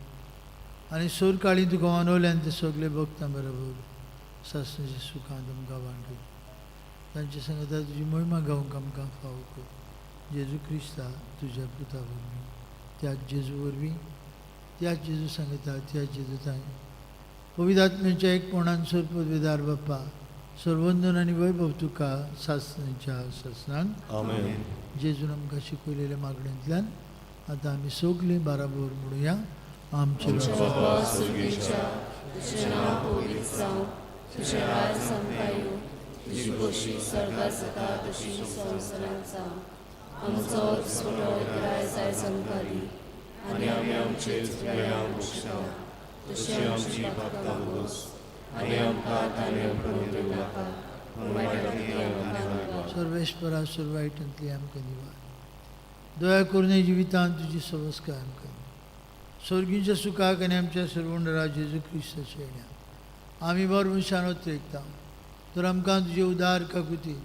आनी सोर काळी तुका वानवल्यान ते सगळे भक्तां बरोबर सासणाच्या सुखांत आमकां वांटू. तांचे सांगता तुजी मोहिमा गावंक आमकां फावो कर. जेजू क्रिस्ता तुज्या पुता वरवीं, त्याच जेजू वरवीं, त्याच जेजू सांगता, त्याच जेजू तांय पवित्र आत्म्याच्या एकपणान सरपदवेदार बाप्पा सर्वंदन आनी वैभव तुका सासणाच्या सासणांक. आमेन. जेजून आमकां शिकयलेल्या मागण्यांतल्यान आतां आमी सगलीं बाराबर म्हणुया. आमचे बाबा स्वर्गेच्या, तुजें नांव पवित्र जावं, तुजें राज आमकां येवं, तुजी खोशी स्वर्गात जाता तशी संवसारांत जावं. आमचो दिसवडो ग्रास आयज आमकां दी आनी आमी आमचे चुकल्यांक बक्षता तशी आमची पापतां बोस आनी आमकां ताणें पडून दिवं नाका, पूण वायटांतली आमकां निवार. सर्वेस्परा सर्वायटांतली आमकां निवार. दया करून जिवितांत तुजी सवस्काय आमकां दी. स्वर्गीच्या सुखाक आनी आमच्या सर्वंडरा जेजू क्रिस्ताच्या येण्या आमी बरो मनशान ओतरेकता तर आमकां तुजे उदार काकुती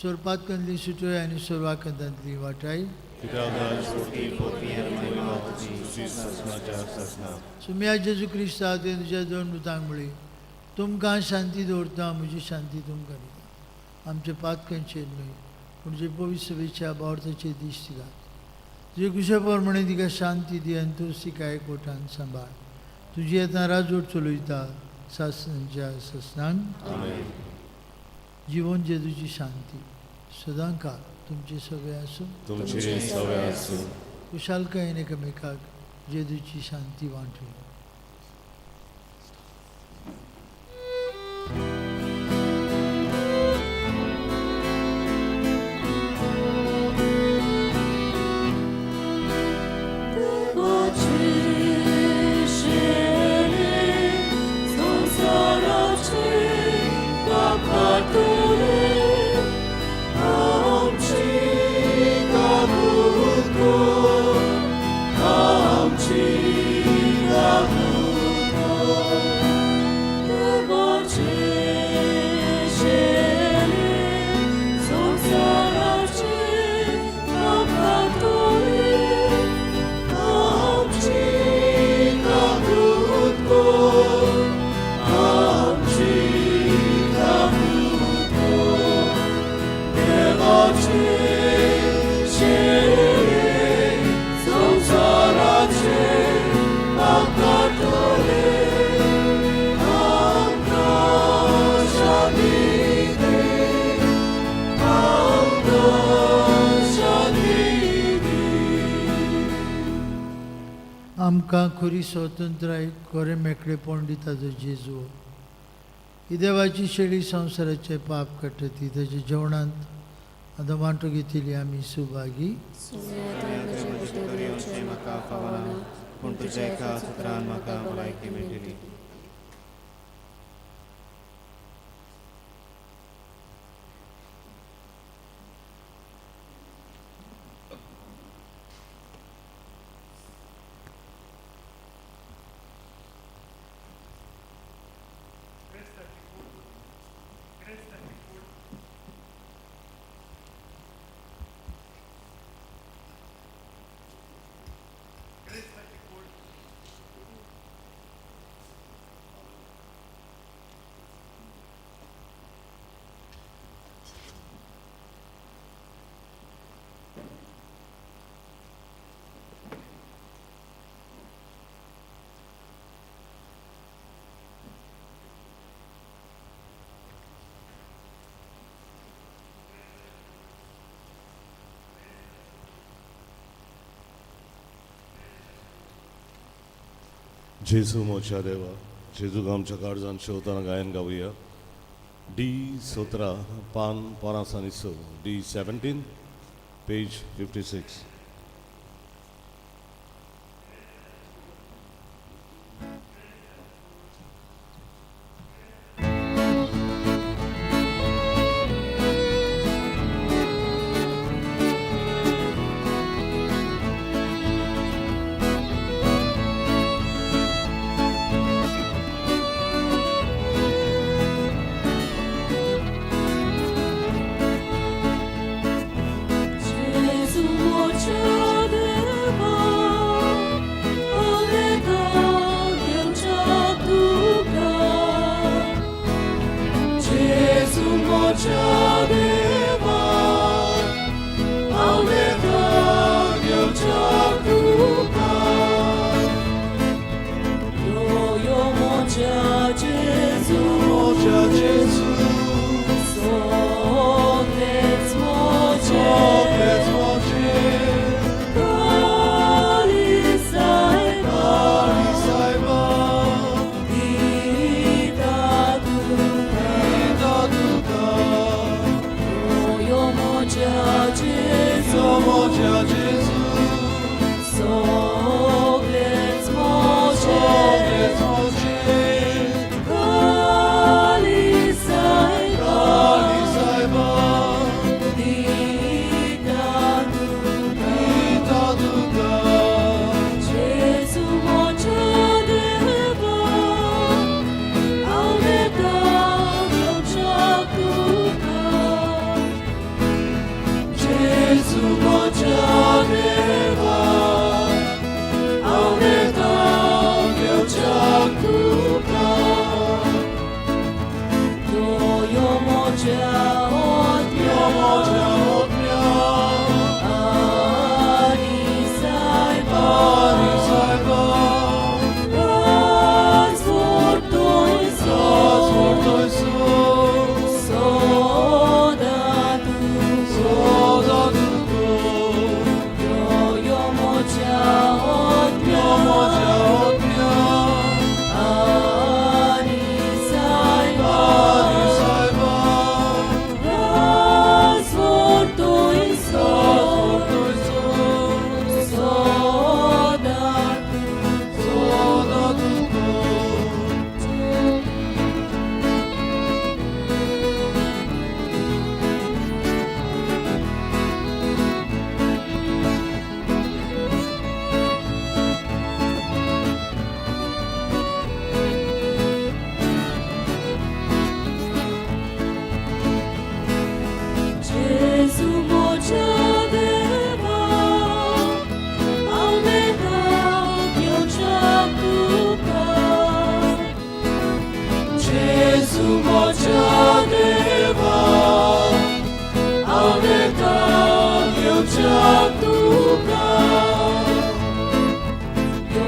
सोरपातकांतली सुटोय आनी सोरवाकांतांतली वाटाय. कित्याक राजवटी पोती आनी महिमा तुजी सासणाच्या सासणाक. सुम्या जेजू क्रिस्ता तुवें तुज्या दोन दुतांक म्हळी, तुमकां शांती दवरता, म्हजी शांती तुमकां दिता. आमचे पातकांचेर न्हय पूण जे पवित्र सभेच्या बावर्थाचेर दिश्ट घाल. तुजे कुशे प्रमाणे तिका शांती दी आनी तूं तिका एकवटान सांबाळ. तुजी आतां राजवट चलयता सासणाच्या ससनांक. जिवन जेजूची शांती सदां काळ तुमचे सगळे आसूं. तुमचे सगळे आसूं. कुशालकायेन एकामेकाक जेजूची शांती वांटूया. आमकां खरी स्वतंत्राय खरें मेकळेपण दिता तो जेजू. ही देवाची शेळी संवसाराचें पाप काडटा ती ताच्या जेवणांत आतां वांटो घेतिल्ली आमी सुभागी. म्हाका फावना पूण तुज्या एका सुत्रान म्हाका भलायकी मेळटली. जेजू मोच्या देवा, जेजूक आमच्या काळजान शेवताना गायन गावया. डी 17 पान 5 आनी 6, डी 17 पेज 56. Gesù, moce Gesù, moce. म्हज्या देवा, हांव वेताक येवच्याक तुका. जेजू म्हज्या देवा, हांव वेताक येवच्याक तुका. यो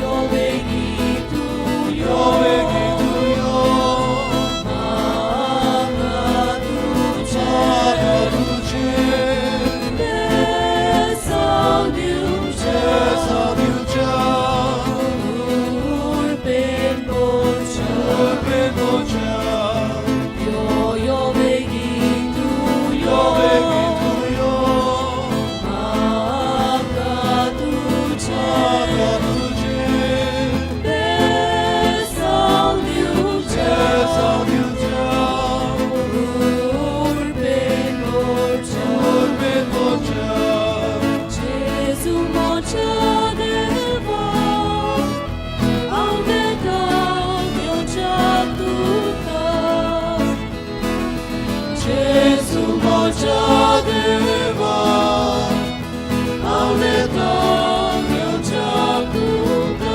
यो वेगीं तूं यो, वेगीं तूं यो, म्हाका तुजें म्हाका तुजें बेसांव दिवचें, बेसांव दिवचें, उर्बेन भरचें. उर्बेन भरचें. यो यो वेगीं तूं यो यो, वेगीं तूं यो, म्हाका तुजें म्हाका तुजें बेसांव दिवचें, बेसांव दिवचें, उर्बेन भरचें. उर्बेन भरचें. जेजू म्हज्या देवा, हांव वेताक येवच्याक तुका. जेजू म्हज्या देवा, हांव वेताक येवच्याक तुका.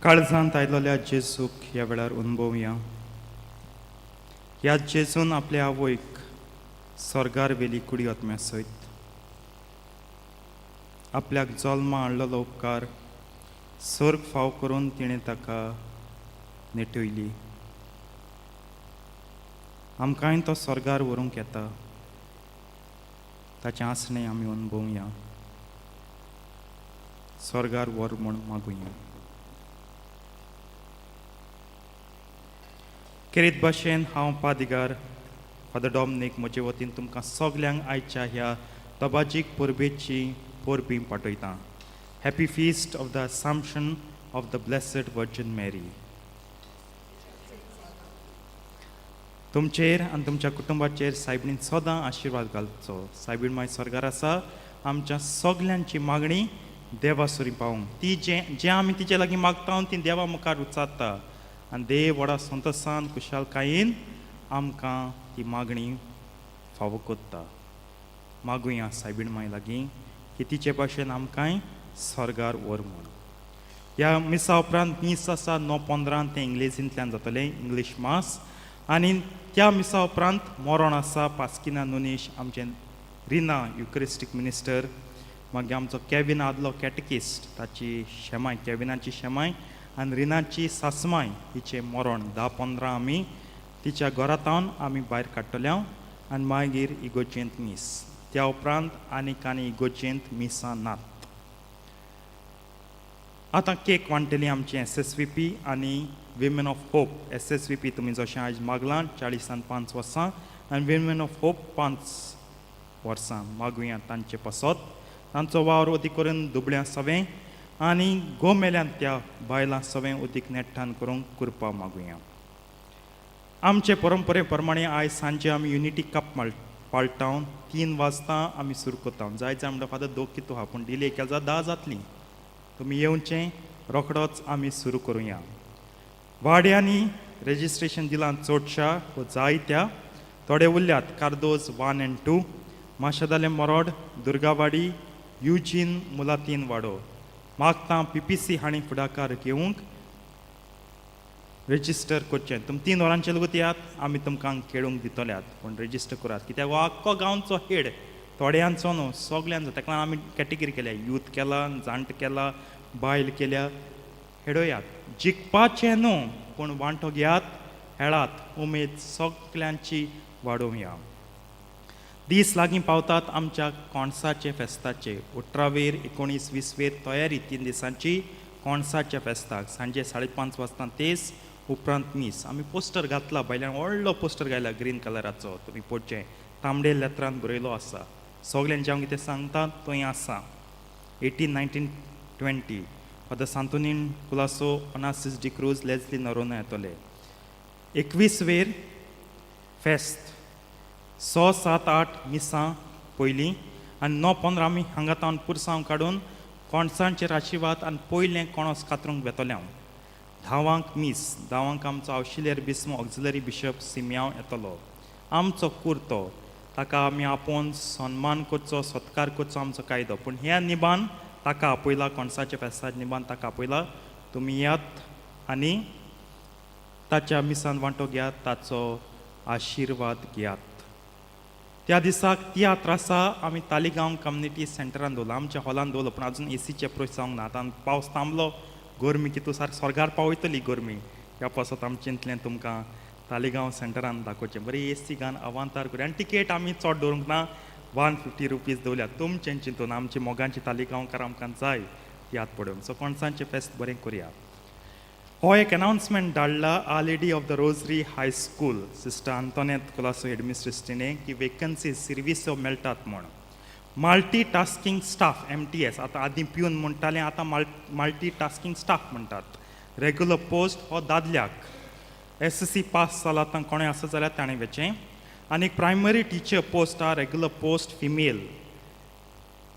काळजांत आयलोल्या जेजूक ह्या वेळार अनुभवया. ह्या जेजून आपल्या आवयक स्वर्गार व्हेली कुडी आत्म्या सयत. आपल्याक जल्मा हाडलेलो उपकार सर्ग फाव करून तिणें ताका नेटयली. आमकांय तो स्वर्गार व्हरूंक येता. ताचें आसणें आमी अनुभवया. स्वर्गार व्हर म्हूण मागुया. खेरीत भाशेन हांव पादिगार फादर डॉमनीक म्हजे वतीन तुमकां सगल्यांक आयच्या ह्या दबाजीक परबेची परबीं पाठयतां. Happy feast of the Assumption of the Blessed Virgin Mary. तुमचेर आनी तुमच्या कुटुंबाचेर सायबीणीन सदां आशिर्वाद घालचो. सायबीण माय स्वर्गार आसा. आमच्या सगल्यांची मागणी देवा सुरी पावोवंक, ती जें जें आमी तिचे लागीं मागता ती देवा मुखार उच्चारता आनी देव व्हडा संतोसान खुशालकायेन आमकां ती मागणी फावो कोत्ता. मागुया सायबीण माय लागीं की तिचे भाशेन आमकांय स्वर्गार व्हर म्हूण. ह्या मिसा उपरांत मीस आसा 9:15, तें इंग्लेजींतल्यान जातलें, इंग्लीश मास. आनी त्या मिसा उपरांत मरण आसा पास्किना नुनीश, आमचें रिना युक्रिस्टीक मिनिस्टर, मागीर आमचो केविन आदलो कॅटकिस्ट, ताची शेमाय, केविनाची शेमाय आनी रिनाची सासमाय हिचें मरण 10:15 आमी तिच्या घरांत आमी भायर काडटले आनी मागीर इगोर्जेंत मीस. त्या उपरांत आनीक आनी इगोर्जेंत मिसां नात. आतां केक वांट्टली आमची एसएसवीपी आनी women of hope. SSVP तुमी जशें आयज मागलां 40 आनी 5 वर्सां आनी विमेन ऑफ होप 5 वर्सां. मागुया तांचे पासत. तांचो वावर अदीक करून दुबळ्यां सवें आनी गोमेल्यान त्या बायलां सवें अदीक नेट्टान करूंक कृपा मागुया. आमचे परंपरे प्रमाणे आयज सांजे आमी युनिटी कप पाळटा. 3 वाजता आमी सुरू करता. जाय जाय म्हणटा फादर दोग कितू आहा, पूण डिले केल्या जाल्यार 10 जातली. तुमी येवचें रोखडोच, आमी सुरू करुया. वाड्यांनी रेजिस्ट्रेशन दिलां चडशा वो जायत्या. थोडे उरल्यात: कार्दोज 1 एंड 2, माशेदाले मोरोड, दुर्गावाडी, युजीन मुलातीन वाडो. मागता पीपीसी हांणी फुडाकार घेवंक रेजिस्टर करचें. तुमी 3 वरांचेर लगूत येयात, आमी तुमकां खेळूंक दितल्यात, पूण रेजिस्टर करात, कित्याक हो आख्खो गांवचो हेड, थोड्यांचो न्हू, सगल्यांचो. ताका लागून आमी कॅटेगरी केल्या, यूथ केला, जाणटे केला, बायल केल्या. हेडोयात, जिखपाचें न्हू पूण वांटो घेयात, हेळात, उमेद सगल्यांची वाडोवया. दीस लागीं पावतात आमच्या कोणसाचे फेस्ताचे. 18वेर, 19, 20वेर तयारी 3 दिसांची कोणसाच्या फेस्ताक. सांजे 5:30 वाजता तेस, उपरांत मीस. आमी पोस्टर घातला भायल्यान, व्हडलो पोस्टर घायला ग्रीन कलराचो, तुमी पळोवचें. तांबडे लेत्रान बरयलो आसा. सगल्यांक जें हांव कितें सांगता थंय आसा. 18, 19, 20. Father Santonin Colaco, Onassis D'Cruz, Leslie Noronha येतले. 21 वेर फेस्त, 6, 7, 8 मिसां पयलीं आनी 9:15 आमी हांगा तावन पुरसांव काडून कोणसांचेर आशिर्वाद आनी पयलें कोणोस कातरूंक वेतलें हांव. 10वांक मीस, 10वांक आमचो आवशिलेर बिस्मो ऑक्झिलरी बिशप सिमियांव येतलो. आमचो कुर्तो, ताका आमी आपोवन सन्मान करचो, सत्कार करचो आमचो कायदो, पूण ह्या निबान ताका आपयला, कोणसाच्या फेस्ताच्या निबान ताका आपयला. तुमी यात आनी ताच्या मिसान वांटो घेयात, ताचो आशिर्वाद घेयात. त्या दिसाक तियात्र आसा, आमी तालिगांव कम्युनिटी सेंटरान दवरला, आमच्या हॉलान दवरलो, पूण अजून एसीचें प्रोस जावंक ना. आतां पावस थांबलो, गरमी कितू सारकी स्वर्गार पावयतली गरमी, ह्या पासत आमी चिंतलें तुमकां तालिगांव सेंटरान दाखोवचें. बरी एसी घान अवांतार करूया. आनी टिकेट आमी चड दवरूंक ना, 150 रुपीज दवरल्या. तुमचें चिंतून आमची मोगांची तालिगांवकार आमकां जाय याद पडून. सो कोणसांचें फेस्त बरें करुया. हो एक अनावन्समेंट धाडला Our Lady of the Rosary High School, Sister Antoinette Colaco हेडमिस्ट्रिस्टीने, की वेकन्सी सिर्विसो मेळटात म्हूण. Multi tasking staff, MTS, आतां आदीं प्यून म्हणटाले, आतां मल्टी टास्कींग स्टाफ म्हणटात. रेगुलर पोस्ट हो दादल्याक, एसएससी पास जाला आतां कोणें आसा जाल्यार ताणें वेचें. आनी प्रायमरी टिचर पोस्ट आहा, regular post, female,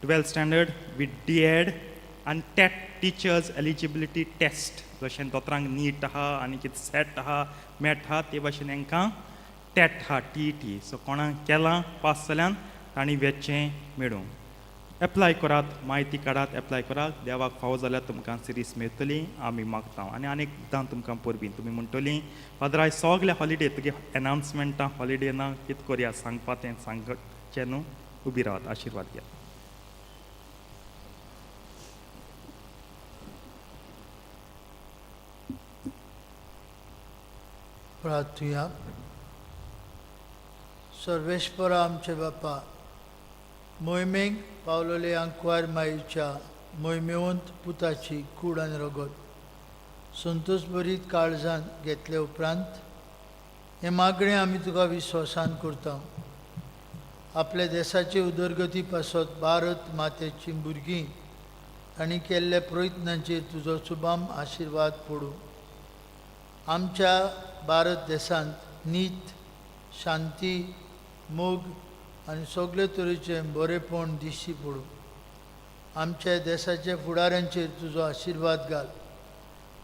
12th standard with D.Ed आनी टॅट, टिचर्स एलिजिबिलिटी टेस्ट. जशें दोतोरांक नीट आहा आनी कितें सेट आहा, मॅट आहा, ते भाशेन हांकां टॅट आहा, टीईटी. सो कोणाक केलां पास जाल्यान तांणी वेचें मेळूं. एप्लाय करात, म्हायती काडात, एप्लाय करात. देवाक फावो जाल्यार तुमकां सिरीस मेळटली, आमी मागता. आनी आनी एकदां तुमकां परबीं. तुमी म्हणटली, फादर आयज सगळे हॉलिडे, तुगे एनावन्समेंटां हॉलिडे ना, कितें करया सांगपा तें सांगचें न्हू. उबी रावात, आशिर्वाद घेयात. प्रार्थुया. सर्वेस्परा आमचे बापा, मोहिमेक पावलोले आंकवार माईच्या मोहिमेवंत पुताची कूड आनी रगत संतोष भरीत काळजान घेतले उपरांत हें मागणें आमी तुका विश्वासान करता. आपल्या देशाचे उदरगती पासत भारत मातेची भुरगीं तांणी केल्ल्या प्रयत्नांचेर तुजो सुबाम आशिर्वाद पडूं. आमच्या भारत देशांत नीत, शांती, मोग आनी सगळे तरेचें बरेपण दिश्टी पडूं. आमच्या देशाच्या फुडाऱ्यांचेर तुजो आशिर्वाद घाल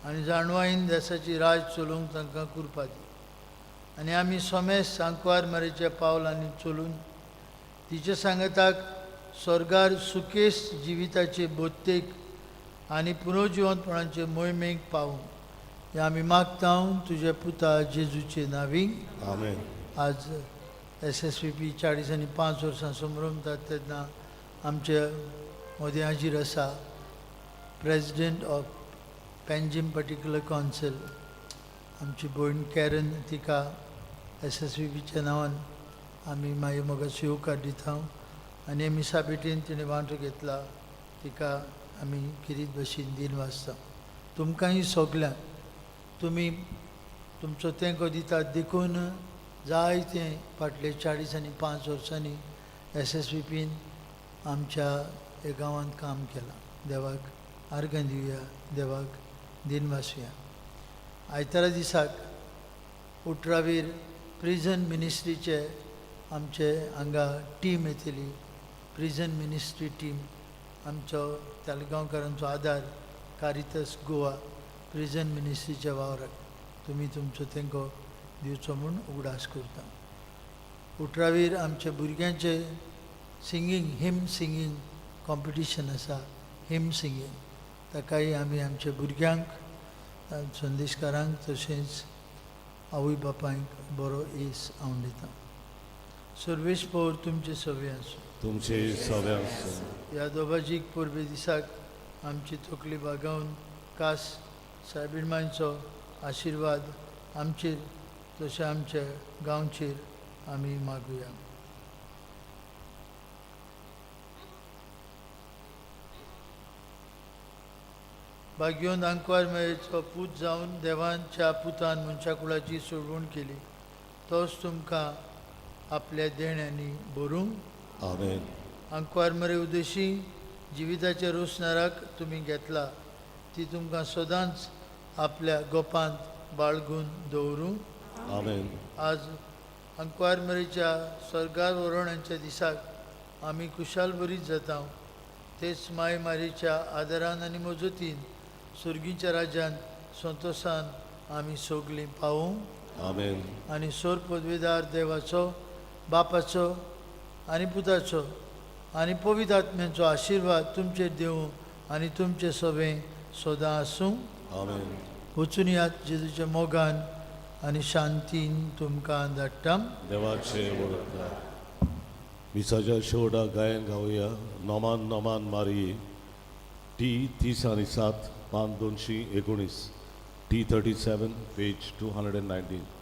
आनी जाणवायेन देशाची राज चलोवंक तांकां कृपा दी. आनी आमी समेस्त सांकवार मारेच्या पावलांनी चलून तिच्या सांगाताक स्वर्गार सुकेस जिविताचे बोत्तेक आनी पुनर्जिवंतपणाचे मोहिमेक पावूं, हें आमी मागता तुज्या पुता जेजूचे नांवी. आमेन. आज एसएसवीपी 45 वर्सां संभ्रमतात तेन्ना आमचे मदें हाजीर आसा President of Panjim Particular Council आमची भयण कॅरन. तिका एसएसवीपीच्या नांवान आमी मागीर मोगाचो येवकार दिता आनी मिसा भेटीन तिणें वांटो घेतला, तिका आमी खेरीत भशेन दिन वाचता. तुमकांय सगल्यांक तुमी तुमचो तेंको दितात देखून जायते फाटले 45 वर्सांनी एसएसवीपीन आमच्या ह्या गांवांत काम केलां. देवाक आर्गां दिवया, देवाक दिन वाचुया. आयतारा दिसाक उट्रावीर प्रिजन मिनिस्ट्रीचे आमचे हांगा टीम येतली, प्रिजन मिनिस्ट्री टीम. आमचो तालगांवकारांचो आदार कारितस गोवा प्रिजन मिनिस्ट्रीच्या वावराक तुमी तुमचो तेंको दिवचो म्हूण उगडास करता. उट्रावीर आमच्या भुरग्यांचे सिंगींग, हिम सिंगींग कॉम्पिटिशन आसा, हिम सिंगींग. ताकाय आमी आमच्या भुरग्यांक, संदेशकारांक तशेंच आवय बापायक बरो येस हांव दिता. सर्वेस्पर तुमचे सवे आसूं. तुमचे सवे आसूं. ह्या दोबाजीक परबे दिसाक आमची तकली बागावन कास सायबीण मांयचो आशिर्वाद आमचेर तशें आमच्या गांवचेर आमी मागुया. भाग्योन आंकवार मेळचो पूत जावन देवांच्या पुतान मनशा कुळाची सोडवण केली, तोच तुमकां आपल्या देण्यांनी भरूंक. आमेन. आंकवार मरे उद्देशी जिविताच्या रोसणाराक तुमी घेतला. ती तुमकां सदांच आपल्या गोपांत बाळगून दवरूं. आमेन. आज अंकवार मरेच्या स्वर्गार वरोणाच्या दिसाक आमी खुशाल बरीच जाता. तेच माय मारीच्या आदारान आनी मजतीन सुर्गीच्या राज्यांत संतोशान आमी सगलीं पावूं. आमेन. आनी सोर पदवीदार देवाचो, बापाचो आनी पुताचो आनी पवित्र आत्म्यांचो आशिर्वाद तुमचेर दिवं आनी तुमचे सगळें सदां आसूं. आमेन. वचून यात जेजूच्या मोगान आनी शांतीन तुमकां धाडटा. देवाचे वळखता. मिसाच्या शेवटाक गायन गावया नोमान नोमान मारी, टी 37, पान 219, T 37, page 219.